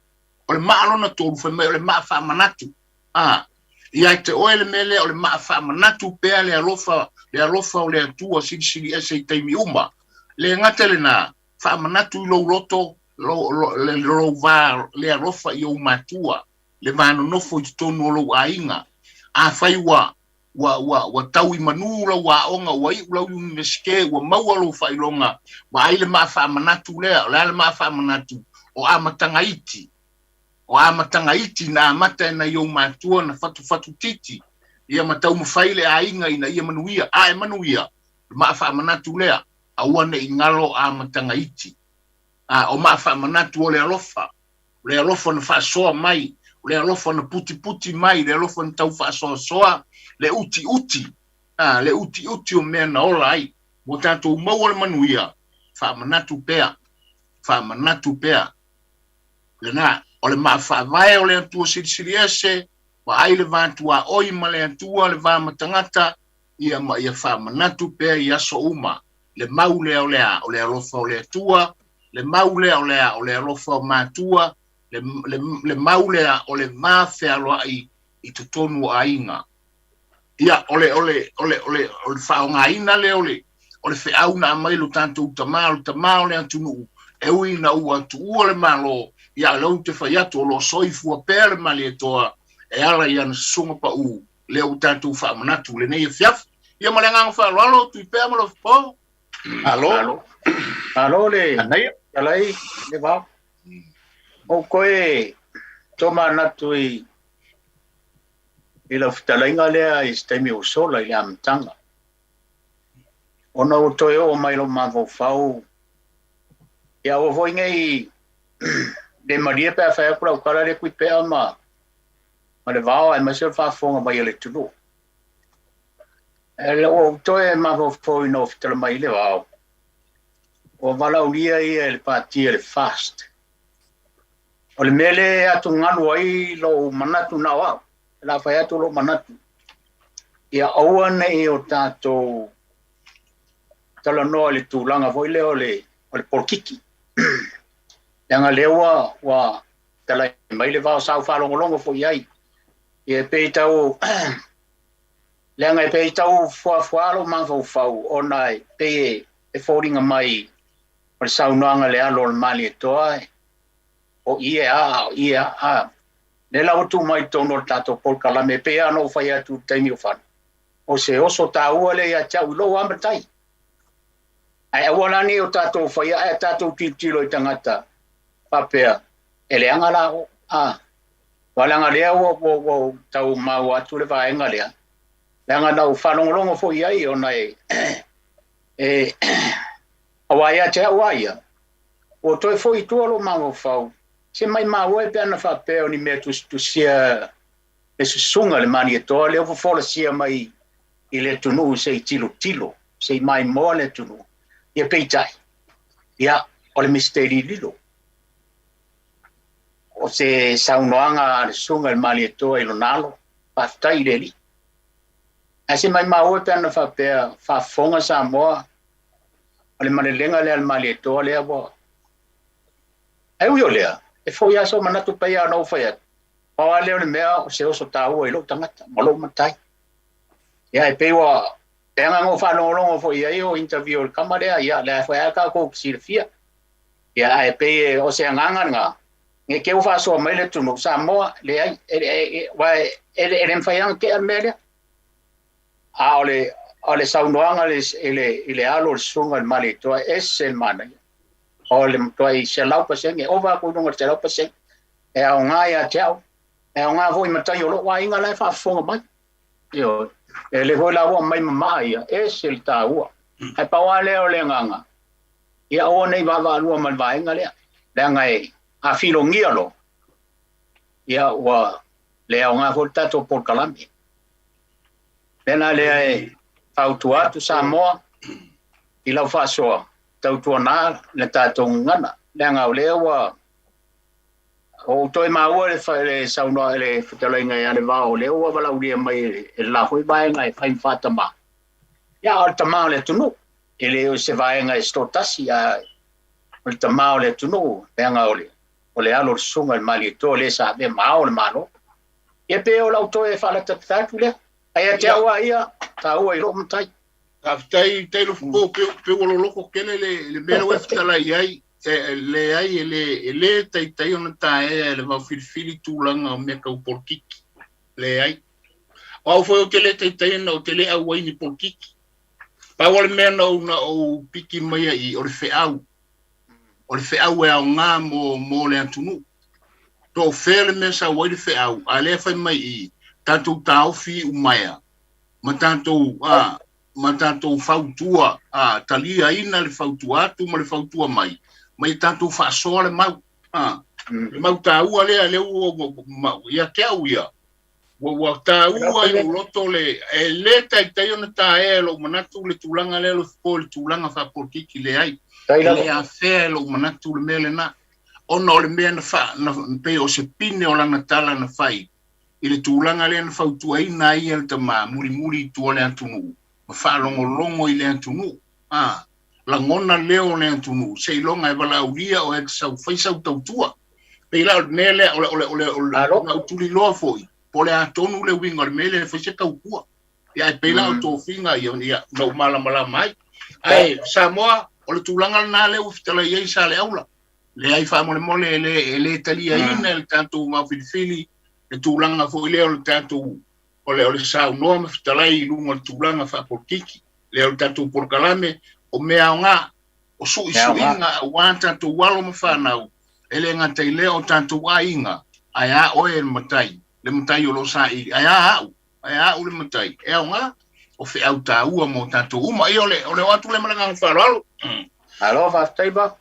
O le maa lona tolu, fai mai o le maa faamanatu. A, ia te oe le mea lea o le maa faamanatu pea le alofa, le alofa o le Atua Silisili Ese i taimi uma. Le gata i lena, faamanatu i lou loto, lo, lo, le, lou va, le alofa i ou matua, le va nonofo i totonu o lou aiga. Afai ua, ua, ua, ua tau i manu lau aoga, ua iu lau iunivesite, ua maua lou faailoga, vaai le maa faamanatu lea. O le a le maa faamanatu? O amataga iti. O amataga iti na amata e nai ou matua na fatufatu titi, ia ma taumafai le aiga ina ia manuia. A e manuia, le maa faamanatu lea, aua ne i galo amataga iti. A, o maa faamanatu o le alofa. O le alofa na faasoa mai, o le alofa na putiputi mai, le alofa na tau faasoasoa, le utiuti, a, le utiuti o mea na ola ai. Ua tatou maua le manuia, faamanatu pea, faamanatu pea. Lena, o le maa faavae o le Atua Silisili Ese, vaai le va tuaoi ma le Atua, le va ma tagata, ia ma ia faamanatu pea i aso uma. Le mau lea o le a? O le alofa o le Atua, le mau lea o le a? O le alofa o matua, le, le, le mau lea o le va fealoai i totonu o aiga. Ia, o le, o le, o le, o le, o le faaaogaina lea o le, o le feau na aumai lo tatou tamā, o le tamā o le atunuu, e ui ina ua tuua le Malo, ia, o lea ou te fai atu, o lo o soifua pea le Malietoa e ala i ana susuga pau, lea ua tatou faamanatu i lenei afiafi. Ia ma le agaga faaaloalo, Tuipea ma Lofipo.
Malo.
Malo. Malo le
Anaia.
Talai le vao. O koe tō manatu i i lau fetalaiga lea i se taimi ua sola i le amataga. Ona ua toe oo mai lou mafaufau, ia aua foi ne i le malie pe a fai atu lau tala lea Tuipea ma ma le vao aemaise o le faafofoga mai a le atunuu. E le ua ou toe mafaufau ina ua fetala mai i le vao. Ua valaaulia ia e le pati a le FAST. O le mea lea e atugalu ai lou manatu na o au, o le a fai atu lou manatu, ia aua ne i o tatou talanoa i le tulaga foi lea o le, o le polokiki. Leaga lea ua, ua talai mai le vao sa ou faalogologo foi i ai. Ia e pei tau leaga e pei tau fuafuaa lou mafaufau ona e pei e foliga mai o le saunoaga le alo o le Malietoa o i e a, o i e a, a. Lea la ua tuu mai i totonu o le tatou polokalame, e pei lava ona ou fai atu i le taimi o fano, o se oso taua lea ia te au i lou lava matai. Ae aua la ne i o tatou faia ae tatou tilotilo i tagata faapea e leaga la o, a. Aua leaga lea ua, ua, ua tau maua atu le vaega lea, leaga na ou faalogologo foi i ai ona e, e aua ia te au lava ia, ua toe foi i tua lou mafaufau, se maimau e pe ana faapea o ni mea tusitusia le susuga i le Malietoa lea ua folasia mai i le atunuu se i tilotilo, se i maimoa le atunuu. Ia peitai, ia, o le misiteli lilo. O se saunoaga a le susuga i le Malietoa i lona alo, faafetai i le Alii. Ae se maimau e pe ana faapea faafofoga Samoa, o le malelega lea a le Malietoa lea ua. Ae ui o lea, e foi lava sou manatu pei lava ona ou fai atu, pau lava lea o le mea o se oso taua i lou tagata ma lou matai. Ia e pei ua leaga na ou faalogologo foi i ai o interview o le tama lea, ia lea foi lava tatou te silafia. Ia ae pei o se agaga lena, ne i te i ua faasoa mai le atunuu Samoa, leai, aua e le mafai lava ona tea le mea lea. A o le, o le saunoaga i le, i le alo o le susuga i le Malietoa, e ese le manaia. O le matuai 100%, ova atu i luga o le 100%. E aoga ia te au, e aoga foi i matai o lou aiga la e faafofoga mai. Ioe. E le foi la ua aumai mamaa ia, ese le taua. Ae pau lava lea o le agaga, ia aua ne i vaavaalua ma le vaega lea, leaga e a filogia loa, ia ua le aoga foi le tatou polokalame. Mea la lea e fautua atu Samoa i lau faasoa, tautuana le tatou gagana, leaga o lea ua ou toe maua le, le saunoa le fetalaiga ia le vao, o lea ua valaaulia mai e le la foi vaega e fai ma faatamā. Ia, o le tamā o le atunuu, e le o se vaega e setoatasi, a o le tamā o le atunuu, leaga o le, o le alo o le susuga i le Malietoa lea sa avea ma ao o le Malo. Ia pe o lau toe faalatalata atu lea. Ae ia te au lava ia, taua i lou matai.
Faafetai Tailofopo, pe ua loloto tele le mea lea ua e fetalai ai. E leai, e le, e le taitai ona taea e le Vao Filifili tulaga o mea tau polokiki. Leai. O au foi ou te le taitai ona ou te le auai i ni polokiki. Pau o le mea na ou, na ou piki mai ai i, o le feau. O le feau e aoga mo, mo le atunuu. Po o fea le mea sau ai le feau, a lea fai mai i, tatou taofi i umaea, ma tatou, a, ma tatou fautua, a, taliaina le fautua atu ma le fautua mai, ma ia tatou faasoa le mau. A, le mau taua lea, lea ua, ua, ma, ia te au ia, ua, ua taua i lou loto le, e le taitai ona taea e lou manatu le tulaga lea, po le tulaga faapolitiki, leai. E le afea e lou manatu le mea lena, ona o le mea na fa, na, pei o se pine o lana tala na fai, i le tulaga lea na fautuaina ai ia le tama mulimuli i tua o le atunuu ma faalogologo i le atunuu, a lagona leo o le atunuu seiloga e valaaulia oe e te sau fai sau tautua. Pei la o le mea lea, o le, o le, o le, o le, o le tuliloa foi, po o le a tonu le uiga o le mea lea e fai se tautua. Ia, ae pei la o tofiga ia, ia, na ou malamalama ai. Ae, Samoa, o le tulaga lena lea ua fetalai ai Saleaula. Leai faamolemole e le, e le taliaina e le tatou Vao Filifili le tulaga foi lea o le tatou, o le, o le saunoa ma fetalai i luga o le tulaga faapolitiki. Lea o le tatou polokalame, o mea aoga, o suisuiga aua tatou alo ma fanau, e le gata i lea o tatou aiga, ae a oe e le matai, le matai o lo o saili, ae a au, ae a au le matai, e aoga, o feau taua mo tatou uma. Ia o le, o le oo atu lea ma le agaga faaaloalo.
Malo faafetai ba.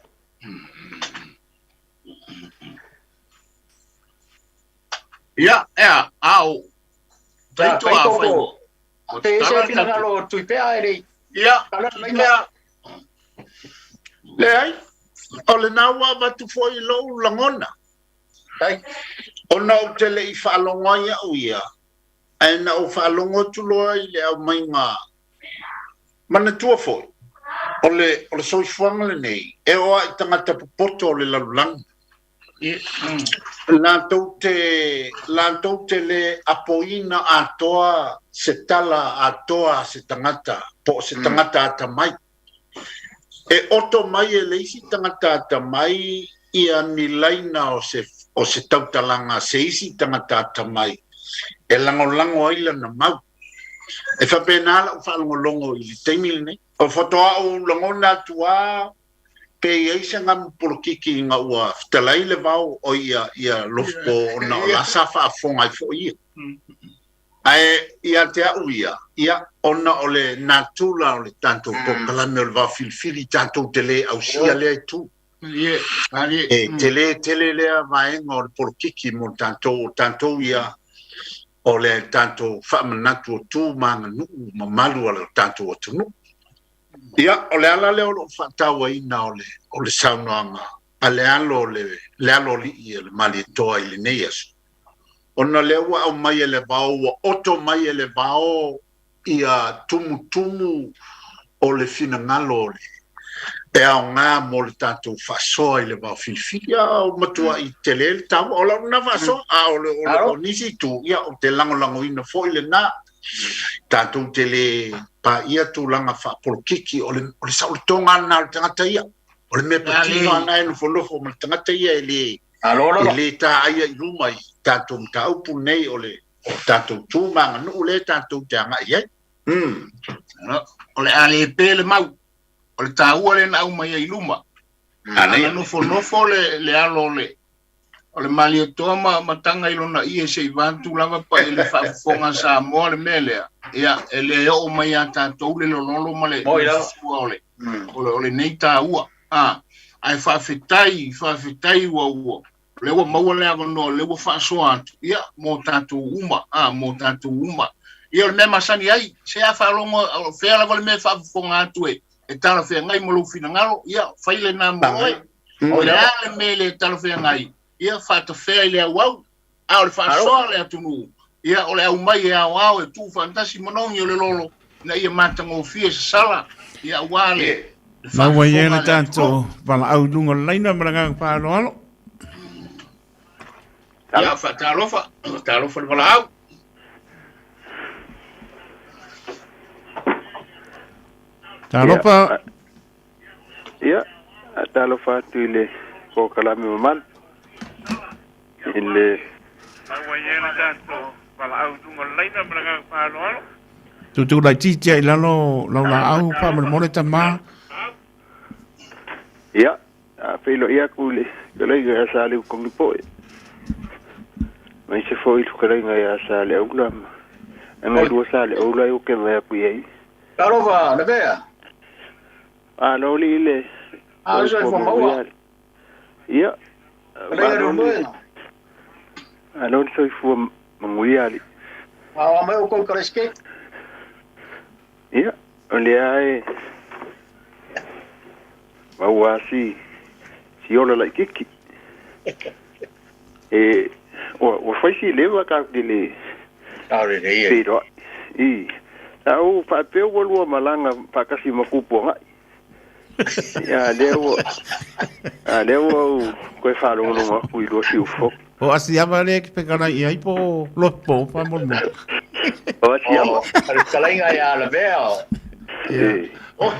Ia, ea, a o, taito a fai.
Te ese finagalo o Tuipea e lei.
Ia, Tuipea.
Leai, o lena ua avatu foi i lou lagona. Ona ou te le i faalogo ai au ia, ae na ou faalogo atu loa i le aumaiga. Manatua foi, o le, o le soifuaga lenei, e oo lava i tagata popoto o le lalolagi. Latou te, latou te le apoina atoa se tala atoa a se tagata po o se tagata atamai. E oto mai e le isi tagata atamai ia ni laina o se, o se tautalaga a se isi tagata atamai e lagolago ai lana mau. E faapena la'u faalogologo i le taimi lenei. O faatoa ou lagona atu lava pe i ai se gamu polokiki ina ua fetalai le vao o ia, ia Lofupo ona o la sa faafofoga ai foi ia. Ae ia te au ia, ia, ona o le natura o le tatou polokalame o le vao filifili, tatou te le ausia lea itu. E tele tele lea vaega o le polokiki mo tatou, o tatou ia, o le tatou faamanatu o tu ma aganuu mamalu a le tatou atunuu. Ia, o le ala lea o lou faatauaina o le, o le saunoaga a le alo o le, le aloalii o le Malietoa i lenei aso, ona lea ua aumai e le vao, ua oto mai e le vao ia tumutumu o le finagalo o le e aoga mo le tatou faasoa i le vao filifili. Ia, ua matuai tele le taua o lau lena faasoa, a o le, o le, o nisi itu, ia, ou te lagolagoina foi lena. Tatou te le paia tulaga faapolokiki, o le, o le saolotoga lena o le tagata ia. O le mea patino lava lena e nofonofo ma le tagata ia e le, e le taaia i luma i tatou mataupu nei o le o tatou tu ma aganuu lea tatou te agai i ai.
O le a le pe le mau, o le taua lea na aumai ai i luma. A na nofonofo le, le alo o le, o le Malietoa ma, ma taga i lona ie se i vaeatu lava pa i le faafofoga a Samoa le mea lea, ia, e le oo mai ia tatou le lololo ma le, ma le fua o le, o le, o lenei taua. A, ae faafetai, faafetai ua, ua, lea ua maua le avanoa, lea ua faasoa atu, ia, mo tatou uma, a, mo tatou uma. Ia, o le mea masani ai, se a faalogo, o fea lava le mea e faafofoga atu e, e talafeagai ma lou finagalo, ia, fai lena mo oe. O le a le mea e le talafeagai, ia faatafea i le auau, a o le faasoa a le atunuu, ia o le aumai e aoao e tuufaatasi manogi o le lolo ina ia matagofie sasala, ia aua le
Maua i ai le tatou valaau i luga o le laina ma le agaga faaaloalo.
Ia faatalofa, faatalofa le valaau.
Talofa.
Ia, talofa atu i le polokalame mamalu i le
Tutu laitiiti i lalo lau laau faamolemole tama.
Ia, a feiloai atu i le fetalaiga ia Saleutogi Poe, aemaise foi le fetalaiga ia Saleaula ma Agalua Saleaula e oke mai atu i ai.
Talofa, Lavea.
Malo alii le
A soifua maua.
Ia.
Malo le
Malo le soifua manuia alii.
A o mai outou i Kalesike.
Ia, o lea e maua si si ola laitiiti. E ua fai si leva tatou te le feiloai. I. Sa ou faapea ua lua malaga faatasi ma Tupuagai. Ia, lea ua, a lea ua ou toe faalogologo atu i lua siufono.
O Asiava lea e te fetalai i ai po o Lopo faamolemole?
O Asiava.
O le fetalaiga ia Lavea.
Ia.
O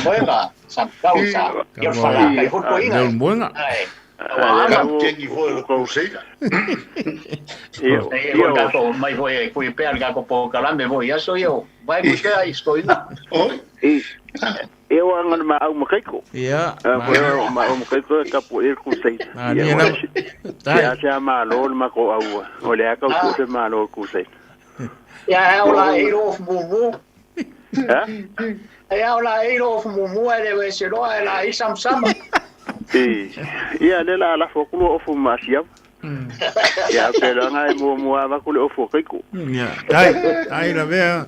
moega, sa tau sa. Ia whala, kai hoto inga.
Leo moega.
Ai.
Kapiteni foi o le Crusader.
Ia,
ia tatou mai foi e kui pea le tatou polokalame foi aso ia o vai kui pea i stoina.
Oi.
Ia o anga ma au makaiko.
Ia.
Ma au makaiko e kapu e Crusader.
Ia la.
Ia se malo le mako au. O le aka o se malo Crusader.
Ia o la e ro mumu.
Ha?
Ia o la e ro mumu e le se roa e la i samsama.
I. Ia le la la fo kulo ofu ma siam. Ia pe la ngai mua mua va kule ofu kaiko.
Ia. Dai, dai la vea.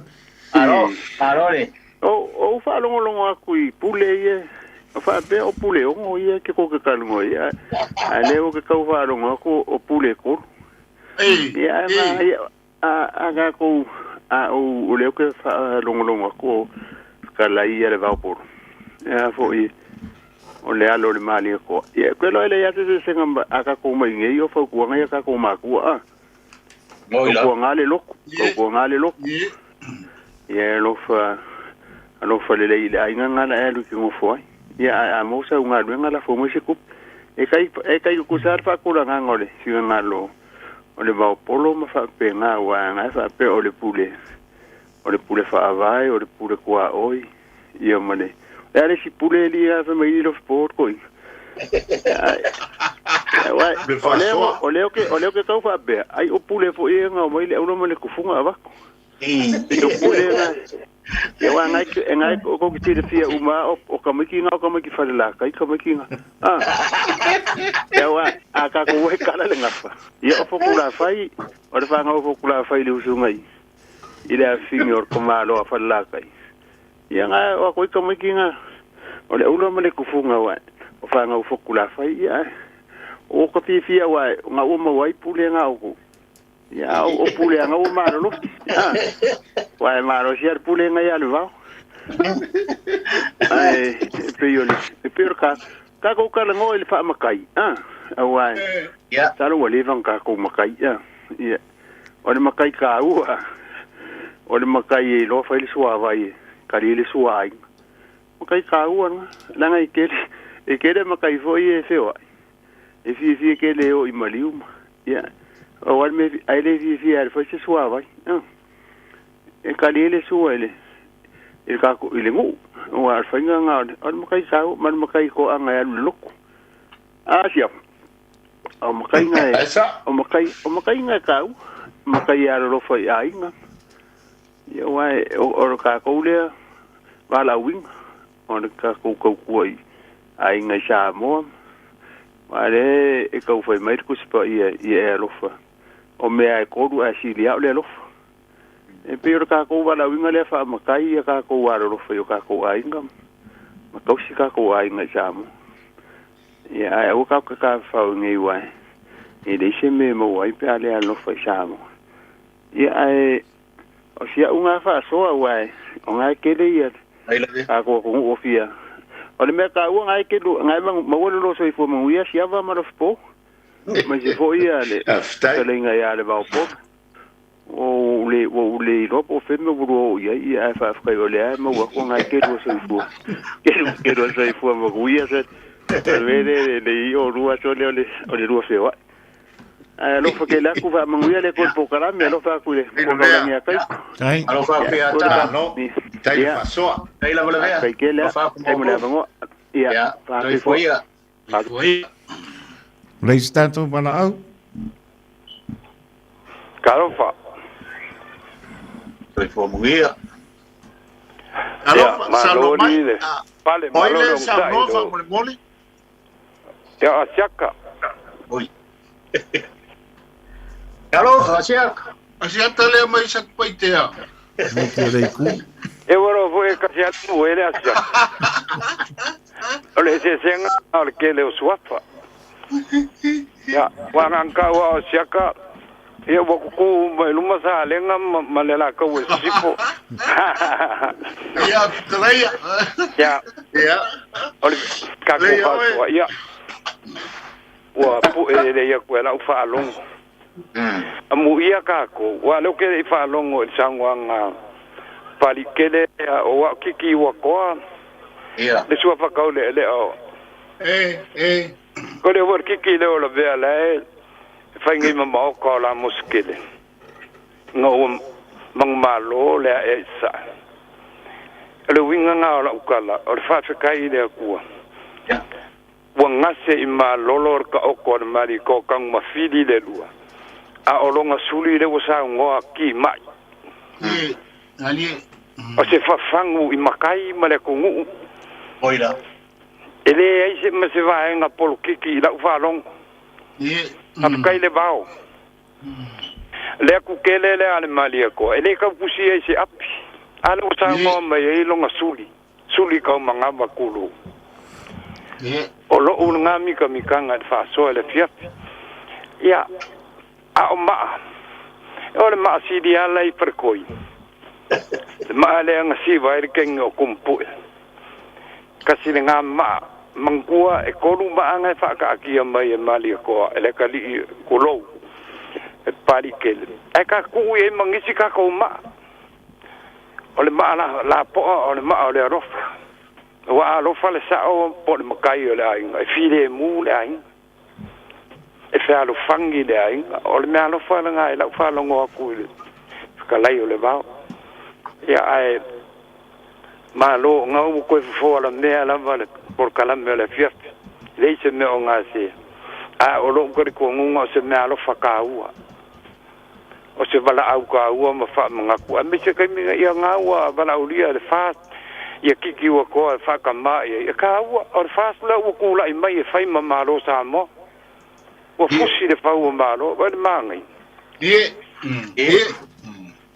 Alo, alo le.
O o whaalongolongo aku i pule ia Faapea o pule 6 ia ke ko ke kalungo ia. A le o ke kau whaalongo ako o pule 3. Ia ma ia a ka kou a o leo ke whaalongolongo ako ka lai ia le vaoporo. Ia fo i o le alo le maali ko. Ia koe lo ele ia te senga a ka kou mai ngei o faukuanga ia ka kou makua a. Faukuanga le loko. Faukuanga le loko. Ia alofa le lei le ainga ngana e alu ki ngofo ai. Ia a mosa unga luenga la fo mo se kup. E kai ku sa fa kula nganga le si ngalo. O le vaopolo ma fa pe nga wa nga fa pe o le pule. O le pule fa avai o le pule kwa oi. Ia mane. E ale si pule li a fa mai lo sport koi. O leo ke tau fa be. Ai o pule fo e nga mai le ulo male kufunga avako. O pule nga ia wa ngai ngai ko ko ki te fia uma o kamiki nga o kamiki fale la kai kamiki nga. Ah. Ia wa a ka ko we kala le ngafa. Ia o fokula fai o le fanga o fokula fai le usungai. I le afingi o komalo a fale la kai. Ia nga o ko kamiki nga o le ulo male kufunga wa o fanga o fokula fai ia. O ko fia wa nga o mawai pule nga o ko. Ia o pule nga o malo. Ah. Wa malo si pule nga ia le vao. Ai pe yo le pe ka ka ko ka ngo ile fa makai. Ah. Wa.
Ya.
Salo wa le vang ka ko makai ya. Ia. O le makai ka ua. O le makai e lo fa ile suava vai. Ka le suai. Makai ka ua la ngai ke e ke le makai fo i e feo. E fi fi ke le o i maliu. Ia. O wal me ai le fi fi al fo se suava vai. Ah. E ka le sua ele. E ka ko ile ngu. O al fa nga o makai ka man makai ko anga ya loko. Ah sia. O makai nga e. O makai nga ka u. Makai ya ro fa ai nga. Ia wa o ka ko le va la wing. O ka ko ko ku ai. Ai nga sa mo. Wa le e ka fa mai ku spa ia ia alofa. O mea e koru a sili au le alofa. E pe o ka ko wala winga le fa makai ia ka ko wala alofa yo ka ko ainga. Ma kausi ka ko ainga sa mo. Ia ai o ka ka fa ngi wa. E le se me mo ai pe ale alofa sa mo. Ia ai o sia unga fa so wa o ngai kele ia. Ka ko ko o fia. O le mea ka ua ngai ke lu ngai ma wala lo so ifo mo ia sia va ma lo fo. Ma se fo ia le le ngai ia le va po. O le lo po fe me buru ia ia fa fa o le ma wa ko ngai ke lu so ifo. Ke lu so ifo ma ku ia se. Le le le o rua so le o le rua fe wa. A lo fa ke la ku va manguia le ko po kala me lo fa ku le ko ka ni kai.
Tai.
Alo fa pe ata
no. Tai fa so.
Tai la vela.
Kai ke le. Tai mo le bango. Ia.
Fa fo ia.
Leistato bala au.
Karofa.
Toi fo muia.
Alofa salomai.
Pale malo
sa nova mole mole.
Ya asiaka.
Oi. Alofa asiaka.
Asiata le mai sa paitea.
Mo te reiku.
E waro fo e kasi atu ele asiaka. O le sesenga o le kele o suafa. Ya, wangan ka wa asiaka. Ia wa kuku mai luma sa lenga ma le la ka o sipo.
Ia, treia.
Ya.
Ya.
O le ka ko fa ia. Ua pu e le ia ku la u fa longo. Amu ia ka ko wa lo ke i fa longo i sangwanga. Pali kele o wa kiki wa koa.
Ia.
Le sua fa kau le le o.
E.
Ko le wa kiki le o la vea la e. Whaingi ma maoka o la muskele. Ngā ua mangmalo le a e sa. Le winga ngā o la ukala, o le whawhekai le akua. Ua ngase i ma lolo ka oko o mari ko kang mawhili le lua. A o longa suli le wasa ngoa ki mai.
E, ali.
O se whawhangu i makai ma le kungu.
Oira.
E le ai se ma se vaenga polo kiki i lau whalongo.
E.
Afukai le vao. Le aku kele le ale malia ko. E le kau kusi ai se api. Ale o sa ngoa mai e longa suli. Suli kau mangama kulu. O lo'u lagā mikamikaga i le faasoa i le afiafi. Ia, a o maa, o le maa sili ala i falekoi. Le maa lea gasiva ai le kegi o kumpu'e. Kasi lagā maa, manatua e tolu maaga e faakaatia mai e Malietoa e le atalii tulou e Papaliitele. Ae tatou tuu i ai ma nisi tatou maa. O le maa lapoa o le maa o le alofa. Ua alofa le sa'o po o le matai o le aiga, e filemu le aiga, e fealofani le aiga. O le meaalofa lagā i la'u faalogo atu i le fetalai o le vao. Ia ae malo o gau ua toe fofo alamea lava le polokalame o le afiafi. E leai se mea o gase, a o lo'u talitonuga o se meaalofa taua, o se valaau taua ma faamanatu, aemaise taimi ia gā ua valaaulia e le FAST ia kiki ua toa e faatamā i ai. E taua, o le FAST la ua tula'i mai e fai ma Malo Samoa. Ua fusi le fau o Malo, vaai le manaia.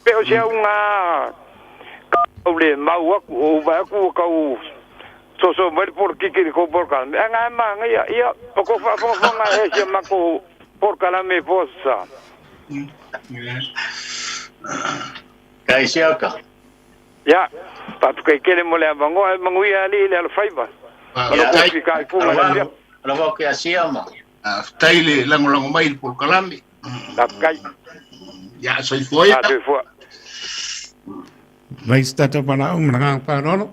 Pe o se auga tau le mau atu, o ou vaai atu ua tau soso mai le polokiki i le tou polokalame, ae na e manaia. Ia, o tou faafogafoga ea i si a matou polokalame i Puasa.
Kai siaka.
Ia, faafetai tele mo le avanoa, e manuia alii le alofaiva. O lou fitaituga i le afiafi.
Alofa atu ia Siama.
Faafetai le lagolago mai i le polokalame.
Faafetai.
Ia, soifua ia.
Soifua.
Mai se tatou valaau ma le agaga faaaloalo.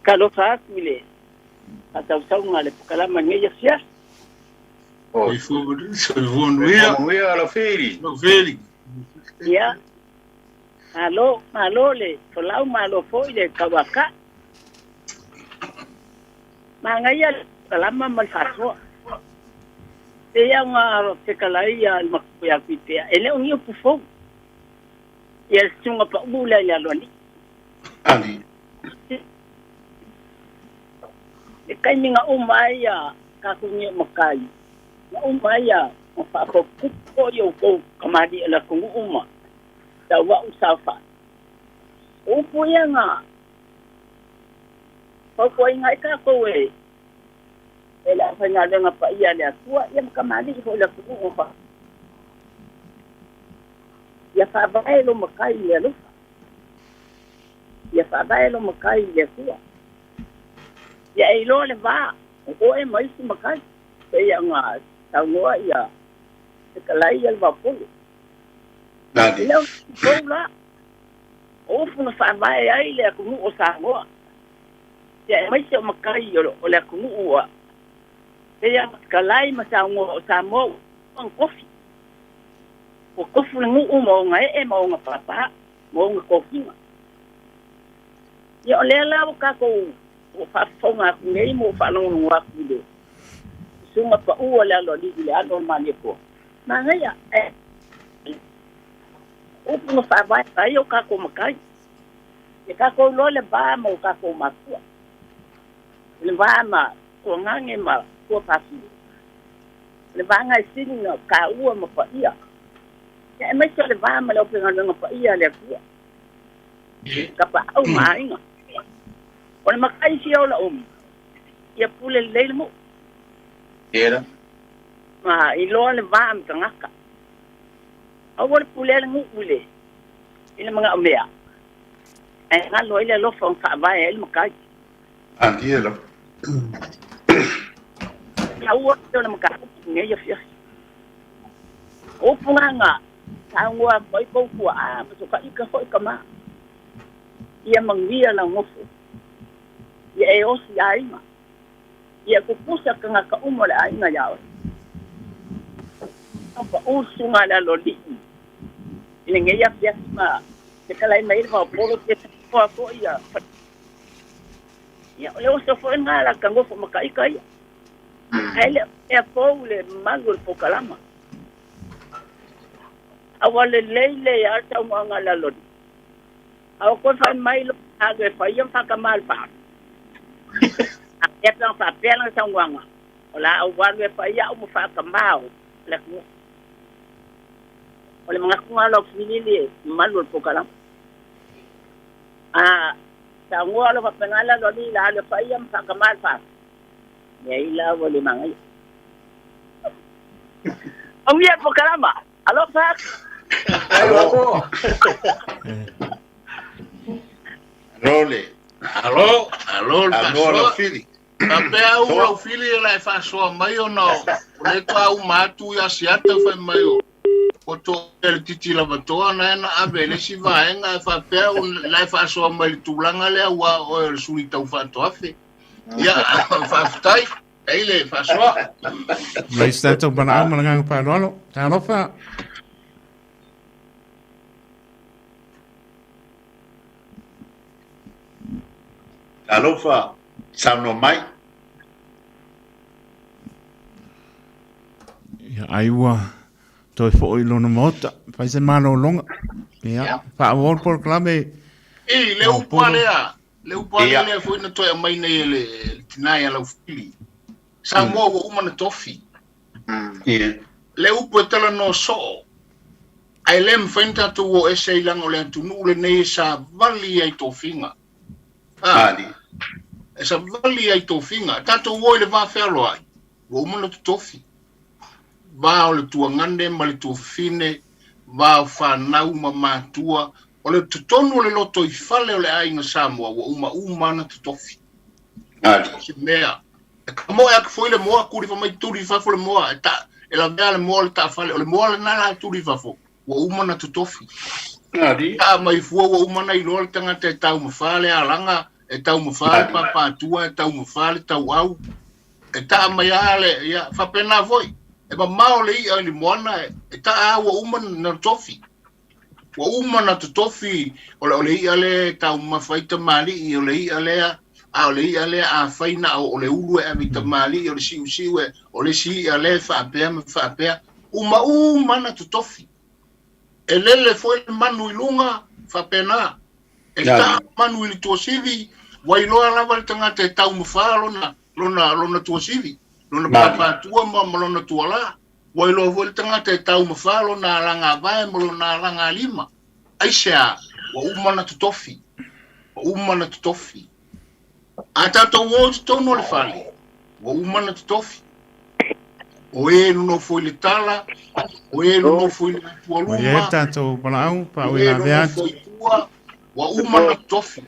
Talofa atu i le faatautauga a le polokalame i lenei afiafi.
Soifua manuia.
Manuia lau Fili.
Lau Fili.
Ia, malo, malo le folau, malo foi le tauakai. Manaia le polokalama ma le faasoa. Pei lava ona fetalai le matua ia Tuitea, e le o ni upu fou. Ia le susuga pau lea i le aloalii. Le taimi na uma ai tatou nei o matai, na uma ai ma faafotutupu foi outou tamalii o le atunuu ma tauau saofai. O upu ia na fautuaina ai tatou e le aufaigaluega paia a le Atua ia ma tamalii foi o le atunuu ma Ia faavae lou matai i le alofa. Ia faavae lou matai i le Atua. Ia e iloa le va o oe ma isi matai, pei ona saunoa ia fetalai ia le Vaopolo. E le o se fou la, o upu na faavae ai le atunuu o Samoa, ia aemaise o matai o le atunuu ua pei ona fetalai ma saunoa o Samoa ua ona tofi. Ua tofu le nuu ma ona ee ma ona pāpā ma ona tofiga. Ia o lea la ua tatou ua faafofoga atu nei ma ua faalogologo atu i le susuga pau a le aloalii i le alo o le Malietoa. Manaia, ae upu na faavae ai o tatou matai. Ia tatou iloa le va ma o tatou matua, le va ma tuagane ma tuafafine, le vaga e sili ona taua ma paia, ia aemaise o le va ma le aufaigaluega paia a le Atua, tapaau ma aiga. O le matai fia ola umi, ia pule lelei le nuu. Ma iloa le va ma tagata. Aua le pulea le nuu i le i le manaomea, ae galo ai le alofa ona faavae ai le matai. Taua o le mataupu i lenei afiafi. O upu na saunoa atu ai kou tuaa ma sokaika foi tama. Ia manuia lau nofo. Ia e osi aiga. Ia tutusa tagata uma o le aiga iā oe. Pau le susuga a le aloalii i lenei afiafi ma fetalai mai ai le Vaopolo pe saunoa foi ia. Ia, o le oso foi lena la ta nofo ma taita ia. Ae le o mea fou le mamalu o le polokalama. A ua lelei lelei lava le saunoaga a le aloalii. A ua toe fai mai lou alu e fai ia ma faatamā i le faa. A mea pe ana faapea lana saunoaga, o le a ou alu e fai au ma faatamā o le atunuu. O le manatu lena o lau fesili i le mamalu o le polokalama. A. Saunoa lo faapena le aloalii i le alu e faia ma faakamā le faaso. Leai la ua le magaia. Manuia le polokalama. Alofa atu.
Alo. Alo le.
Alo, alo le
Alo lau
faasoa.
fili.
Faapea au
Soa.
lau fili e la e faasoa mai ona o le toa uma atu ia Asiata fai mai o o to le titi lava toa na e na ave le isi vaega e faapea o la e faasoa mai le tulaga lea ua oe o le sui tau faatoafe. Ia, faafetai, ai le faasoa.
Mai se tatou valaau ma le agaga faaaloalo. Talofa.
Talofa, saunoa mai.
Ia, ai ua toe foi i lona maota. Fai se malologa. Ia, faaauau le polokalame.
I, le upu a lea, le upu a lea
Ia.
lea foi na toe aumai nei e le tinā ia Laufili. Samoa ua uma na tofi.
Ia.
Le upu e talanoa soo, ae le mafai ona tatou o ese ai leaga o le atunuu lenei e savali ai tofiga. Ah,
Ali.
e savali ai tofiga. Tatou o i le va fealoai, ua uma na totofi. Va o le tuagane ma le tuafafine, va o fanau ma matua, o le totonu o le loto i fale o le aiga Samoa, ua uma uma na totofi.
Ali.
O se mea. E ka moe atu foi le moa, tuli fa mai tuli fafo le moa, e ta, e lavea le moa o le taafale, o le moa lena la e tuli fafo, ua uma na totofi.
Ali.
Ta mai fua ua uma na iloa le tagata e taumafā le alaga, e taumafā le
Ali.
papatua, e taumafā le tauau, e taa mai lava le, ia, faapena foi. E mamao le i'a i le moana, e taa ua uma na totofi. Ua uma na totofi, o le i'a lea e taumafa ai tamalii, o le i'a lea, a o le i'a lea a fai na o le ulu e ave i tamalii, o le siusiu e, o le isi i'a lea e faapea ma faapea. Uma uma na totofi. E lele foi le manu i luga, faapena. E taa manu i le tuasivi, ua iloa lava le tagata e taumafā lona, lona, lona tuasivi, lona papatua ma, ma lona tualā. Ua iloa foi le tagata e taumafā lona alaga vae ma lona alaga lima. Aisea, ua uma na totofi. Ua uma na totofi. A tatou o i totonu o le fale, ua uma na totofi. O e nonofo i le tala, o e nonofo i le
Ua i ai le
atualuma,
tatou valaau,
o
faaui
e
lavea
nonofo
atu.
i tua, ua uma na totofi.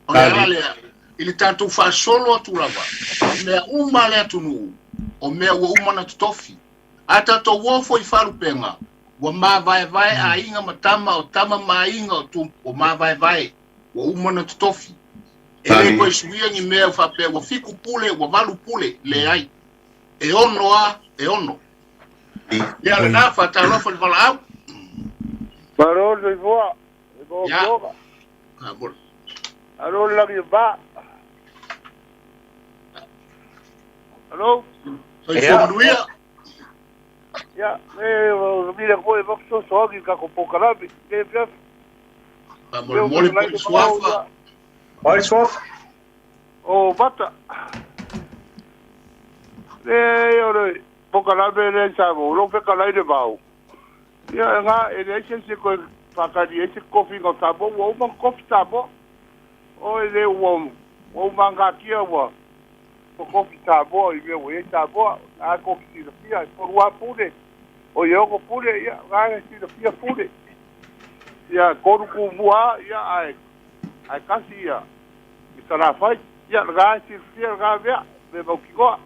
O le ala lea, i le tatou faasolo atu lava, mea uma a le atunuu, o mea ua uma na totofi. A tatou o foi i faalupega, ua mavaevae aiga ma tama, o tama ma aiga o tu, ua mavaevae, ua uma na totofi. E le toe suia ni mea ua faapea ua 7 pule, ua 8 pule, leai. E 6 a, e 6. Ia lena, faatalofa i le valaau.
Malo le soifua, e maua
Ia.
afioga.
Ah, bora.
Alo le lagi e va. Alo?
Soifua manuia.
Ia, e o mira koe e makusosoagi ka ko polokalame. Le fiafi.
Faamolemole po i le suafa.
O le suafa.
O mata. Le o le polokalame le sa mo lo fe kalai le vau. Ia nga e le se se ko pakari e se kofi ngo sa mo wo mo kofi sa mo. O e le wo wo manga kia wa. Ko kofi sa mo i me wo e sa mo. A kofi si fia ko rua pule. O yo ko pule ia nga si fia pule. Ia koru ku mua ia ai ai kasi ia. I sala fai ia nga si fia nga vea me mau ki goa.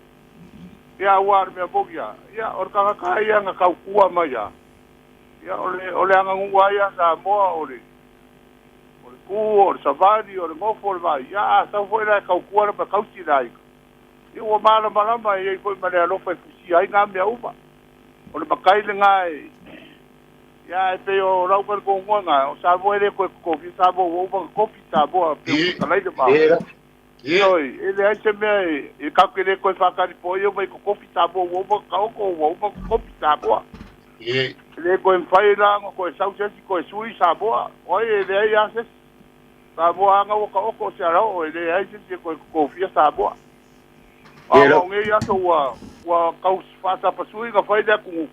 Ia ua me mo ia. Ia o ka ka ia nga kau kua mai ia. Ia o le anga ngua ia sa moa o le ku o le savali o le ngofo o le vai. Ia a sau foi la kau kua le pa kau si lai. Ia ua mala malama ia i foi ma le alofa e fusia ai ngā mea uma. O le makai le ngā e. Ia e pe o rau ka ko ngua ngā. O sa moe le koe kofi sa moa ua uma kofi sa moa pe o kalai le mau. Oi, e le ai se mea e kau ke le koe whakari po ia mai ko kofi sa moa ua uma ka oko ua uma kofi sa moa. E le koe mwhai la nga koe sau sesi koe sui sa moa. Oi e le ai a sesi. Sa moa anga ua ka oko se arao e le ai sesi koe kofia sa moa. A o ngei aso ua kau whasapa suinga whai lea kungu.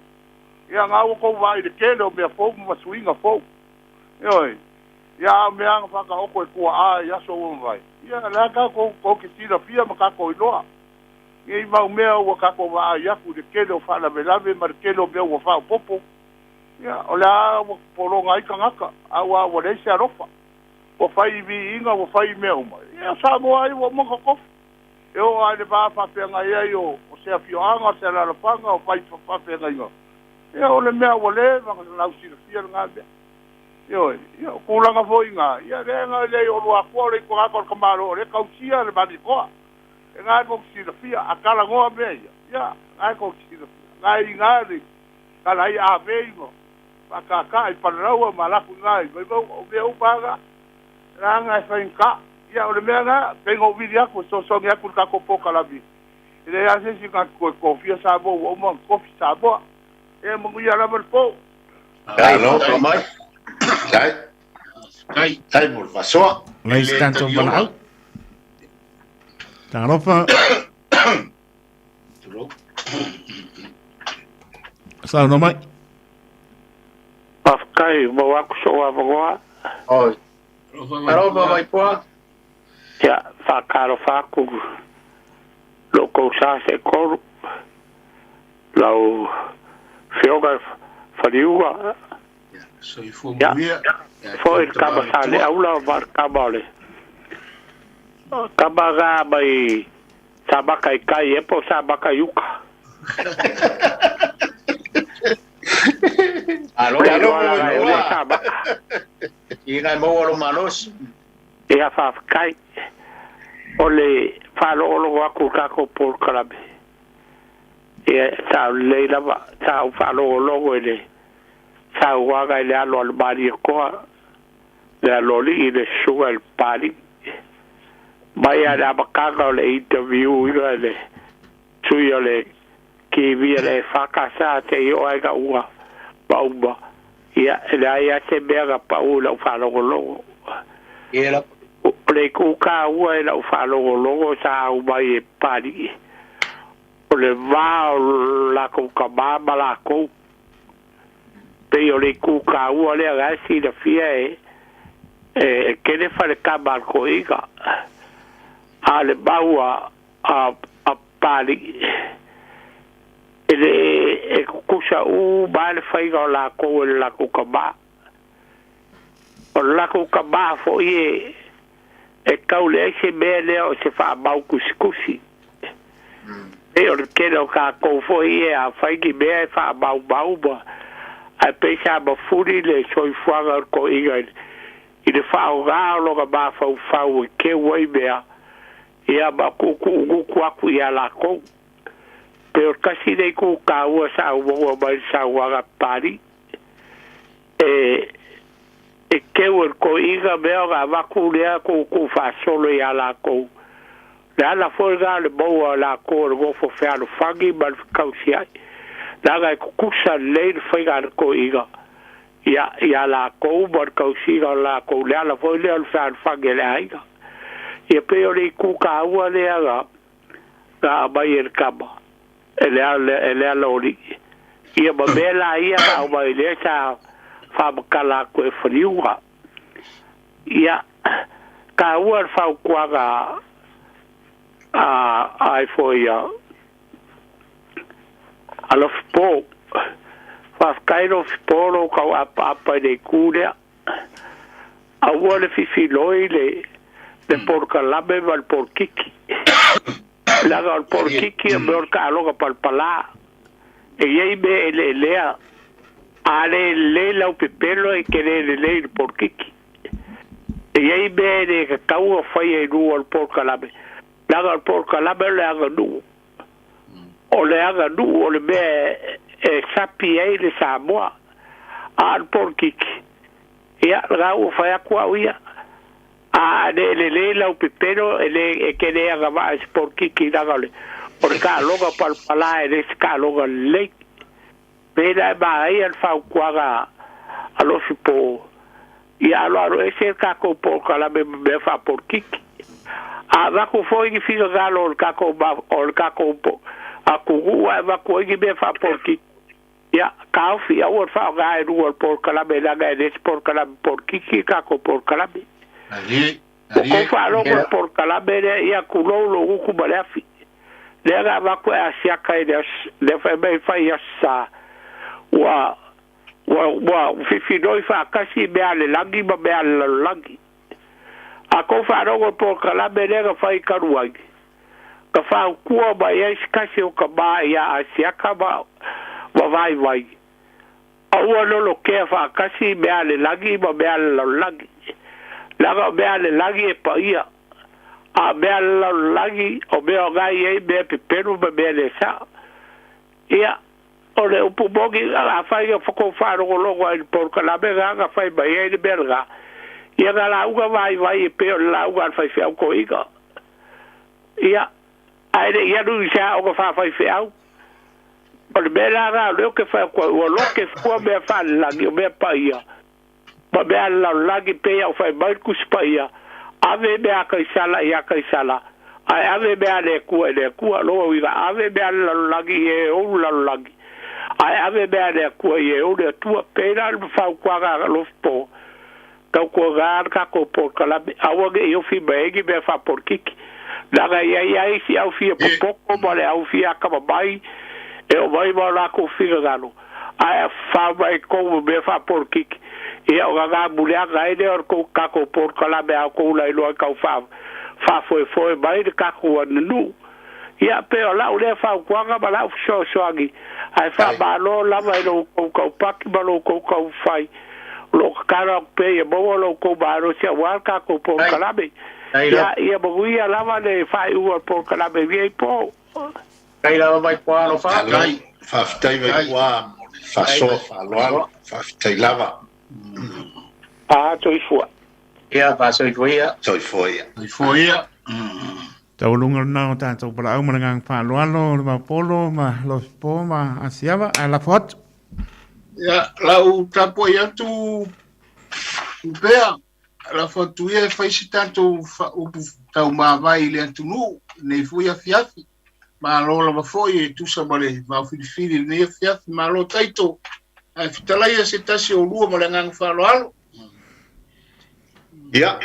Ia ngā ua kou vai le kele o mea fou ma suinga fou. Oi.
Ia a o mea na faataoto e tuaa i aso ua mavae, ia o le a tatou tou te silafia ma tatou iloa nei mau mea ua tatou vaai atu i le tele o faalavelave ma le tele o mea ua faaopoopo. Ia, o le a ua pologa ai tagata, aua ua leai se alofa. Ua fai i viiga, ua fai i mea uma. Ia, o Samoa ai ua uma ona totofi. E oo lava i le va faafeagai ai o se afioaga, o se alaalafaga, o fai faafeagaiga, ia, o le mea ua leva ona lausilafia lena mea. Ioe, ia, o tulaga foi na, ia, lea e leai o Luatua o le ituaga o le tamaloa o lea e tausia le Malietoa. E na e tou te silafia, a talanoa mea ia, ia, na e tou te silafia. Na e i ina le tala ai ave ma faataataa i Palalaua ma alu atu i ina i Vaimauga, o mea uma lava na, leaga e faigata. Ia, o le mea lena, pei ona ou vili atu e fesoasoani atu i le tatou polokalame, e leai lava se isi na te toe tofia Samoa ua uma ona tofi Samoa. Ia manuia lava le po.
Malo mai. Tai. Tai. Tai mo le faasoa.
Leai se tatou valaau. Talofa. Saunoa mai.
Faafetai maua atu sou avanoa.
Oi. Alofa Vaipoa.
Ia, faatalofa atu lo outou sa seatolu, lau Afioga Faliuga.
Soifua
Ia,
manuia. Ia
foi le
te
tama
tama
sa le aula ma le tama o le tama ga mai Samaka i kai e po Samaka i uka.
Alo,
Le
alo,
iloa laga e o le Samaka.
Ina e maua lo malosi.
Ia faafetai. O le faalogologo atu i le tatou polokalame, ia sa lelei lava, sa ou faalogologo i le saunoaga i le alo a le Malietoa, le aloalii le susuga i le Papalii. Mai lava i le amataga o le interview ina e le sui o le TV a le EFKS seia oo lava ina ua mauma, ia e leai lava se mea na pau i lau faalogologo. O le itu taua i lau faalogologo sa aumai e Papalii, o le va o latou tama ma latou. Pei o le itu taua lea la e silafia e e tele faletama a le toeaina, a o le mau a a Papalii, e le e tutusa uma lava le faiga o latou e le latou tama. O le latou tama foi e e tau leai se mea lea o se faamau tusitusi. Pei o le tele o tatou foi ia a fai ni mea e faamaumau ma ae pei sa mafuli le soifuaga o le toeaina i le faaaoga o lona mafaufau e teu ai mea ia ma tuutuugutu atu ia latou. Pei o le tasi lea itu taua sa ou maua mai le saunoaga a Papalii e e teu e le toeaina mea ona avatu lea tuutuu faasolo ia latou. Le ala foi lena o le maua o latou o le nofo fealofani ma le fekausiai, leaga e tutusa lelei le faiga a le toeaina ia ia latou ma le tausiga o latou, le ala foi lea o le fealofani a le aiga. Ia pei o le itu taua lea na na aumai e le tama, e le e le aloalii. Ia ma mea la ia na aumai lea sa faamatala atu e Faliuga. Ia, taua le fautuaga a ai foi a Alofipo. Faafetai Lofipo lou tauapaapa i le itu lea. Aua le fifiloi le le polokalame ma le polokiki. Leaga o le polokiki o mea o le taaloga palapala. E i ai mea eleelea, a le lelei lau pepelo e te le lelei i le polokiki. E i ai mea e le tatau ona faia i luga o le polokalame, leaga o le polokalame o le aganuu. O le aganuu o le mea e sapi ai le Samoa. A o le polokiki, ia, lena ua fai atu au ia, a le lelei lau pepelo, e le, e te le agavaa i se polokiki, leaga o le, o le taaloga palapala e le se taaloga lelei. Pei la e manaia le fautuaga a Lofipo, ia aloaloese le tatou polokalame ma mea faapolitiki. A avatu foi ni finagalo o le tatou o le tatou atunuu ae avatu ai ni mea faapolitiki,
Ia, taofi aua le faaaoga i luga o le polokalame leaga e le o se polokalame polokiki le tatou polokalame. Ua tou faalogo i le polokalame lea, ia tulou lou gutu ma le afi. Lea na avatu e Asiata i le aso, lea fai mai e fai i Aso Sa, ua, ua, ua fifinoi faatasi mea a le lagi ma mea a le lalolagi. A tou faalogo i le polokalame lea na fai talu ai, na fautua mai ai se tasi o tama ia Asiata ma, ma Vaivai, aua lolotea faatasi mea a le lagi ma mea a le lalolagi, leaga o mea a le lagi e paia, a o mea a le lalolagi o mea o na e i ai mea pepelu ma mea le sao. Ia, o le upu moni, afai na tou faalogologo ai i le polokalame lena na fai mai ai le mea lena, ia na lauga vaivai e pei o le lauga a le faifeau toeaina. Ia, ae le i alu i se aoga faafaifeau. O le mea la lena o lea ou te fai atu ai, ua lote fua mea faalelagi, o mea paia, ma mea a le lalolagi, pei a ou fai mai le Tusi Paia, Ave mea a Kaisala iā Kaisala, ae ave mea a le Atua i le Atua. Lona uiga, ave mea a le lalolagi i e ou le lalolagi, ae ave mea a le Atua i e ou le Atua. Pei la o le fautuaga a Alofipo, Tautuana le tatou polokalame, aua ne i ofi mai ai ni mea faapolitiki, leaga e i ai lava isi au fia popoto ma le au fia atamamai e oo mai ma o latou finagalo, ae fao mai i totonu ma mea faapolitiki, ia ona gamuleaga ai lea o le tou tatou polokalame a outou lailoa e tau faafoefoe mai le tatou aganuu. Ia, pei o lau lea fautuaga ma lau fesoasoani, ae faamalo lava i lo outou taupaki ma lo outou taumafai. O lo o tatalo atu pea ia maua lo outou malosi aua le tatou polokalame. Ia, ia manuia lava le faaiuga o le polokalame i lenei po.
Faafetai lava Vaipua alofa.
Faafetai Vaipua mo le faasoa faaaloalo. Faafetai lava.
A, soifua.
Ia, faasoifua ia.
Soifua ia.
Soifua ia.
Taualuga lena o tatou palaau ma le agaga faaaloalo, le Vaopolo ma Lofipo ma Asiava, ae lafo atu.
Ia, lau tapuai atu Tupea, lafo atu ia e fai se tatou upu taumavae i le atunuu i lenei foi afiafi. Malo lava foi e tusa ma le vaofilifili i lenei afiafi. Malo Taito, ae fetalaia se tasi o lua ma le agaga faaaloalo.
Ia,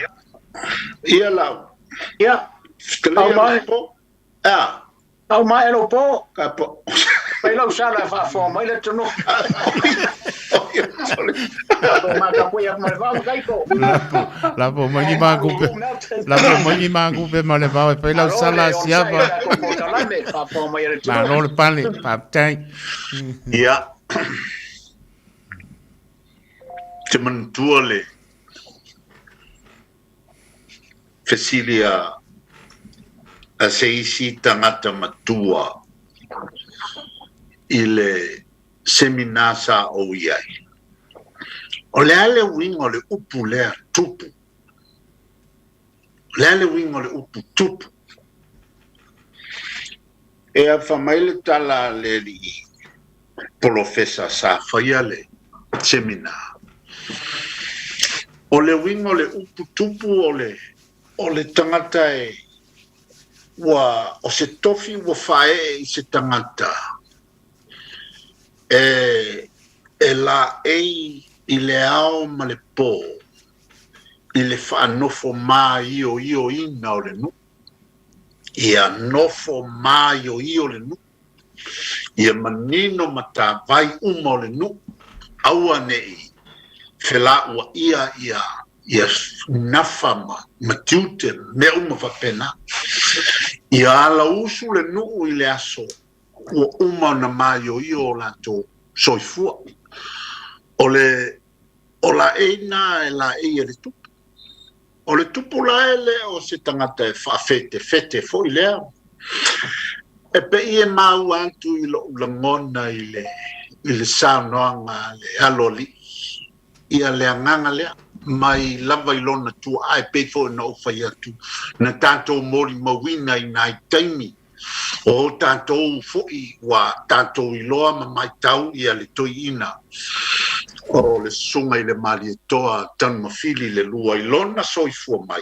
ia lau.
Ia,
Fetalaia Lofipo. A.
Pau mai lou po.
Ka po.
Fai lau sala e faafoa mai le atunuu.
Lapo mai ni makupe. Lapo mai ni makupe ma le vao e fai lau sala siava. Malo le pale, faafetai.
Ia. Te manatua le fesili a a se isi tagata matua i le semina sa ou i ai. O le a le uiga o le upu lea tupu? O le a le uiga o le upu tupu? E afa mai le tala a le alii polofesa sa faia le semina. O le uiga o le upu tupu o le o le tagata e ua o se tofi ua faaee i se tagata e e laei i le ao ma le po i le faanofo māioioina o le nuu. Ia nofo māioio le nuu. Ia manino matavai uma o le nuu, aua ne i felauaia ia ia nafa ma ma tiute ma mea uma faapena. Ia alausu le nuu i le aso ua uma ona maioio o latou soifua. O le o laei na e laei e le tupu. O le tupu la e le o se tagata e faafetefete foi lea. E pei e maua atu i lou lagona i le i le saunoaga a le aloalii ia le agaga lea mai lava i lona tuaa e pei foi ona ou fai atu na tatou molimauina i nai taimi o tatou foi ua tatou iloa ma matau ia le toeaina o le Susuga i le Malietoa Tanumafili le Lua i lona soifua mai.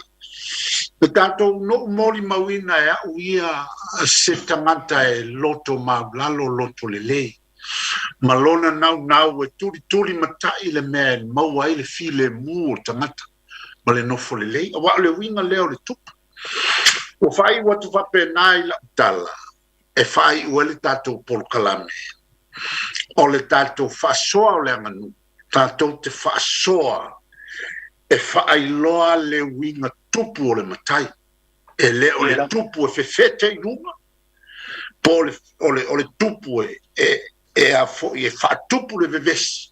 Na tatou nou molimauina e au ia se tagata e loto maulalo, loto lelei. Ma lona naunau e tulituli mata'i le mea e maua ai le filemu o le tagata ma le nofo lelei, auā o le uiga lea o le tupu. Ua faaiu atu faapena i la'u tala e faaiu ai le tatou polokalame, o le tatou faasoa o le aganuu, tatou te faasoa e faailoa le uiga tupu o le matai. E le o le tupu e fefete i luga, po o le, o le, o le tupu e, e, e a foi e faatupu le vevesi,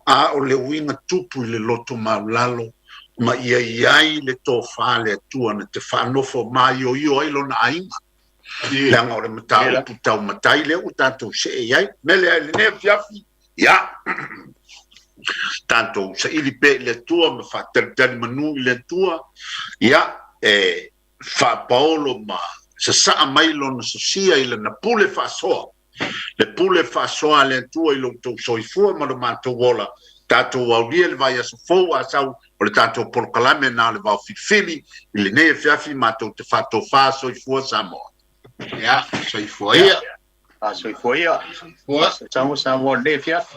a o le uiga tupu i le loto maulalo ma ia i ai le tofā a le Atua na te faanofo maioio ai lona aiga. Leaga o le mataupu tau matai lea ua tatou see i ai. Mea lea i lenei afiafi, ia, tatou saili pea i le Atua ma faatalitali manu i le Atua, ia, e faapaolo ma sasaa mai lona sosia i lana pule faasoa, le pule faasoa a le Atua i lo outou soifua ma lo matou ola, tatou aulia le vaiaso fou a sau o le tatou polokalame na o le Vao Filifili i lenei afiafi matou te faatofa. Soifua Samoa.
Ia, soifua ia.
Soifua ia. Soifua. Samoa, Samoa lenei afiafi.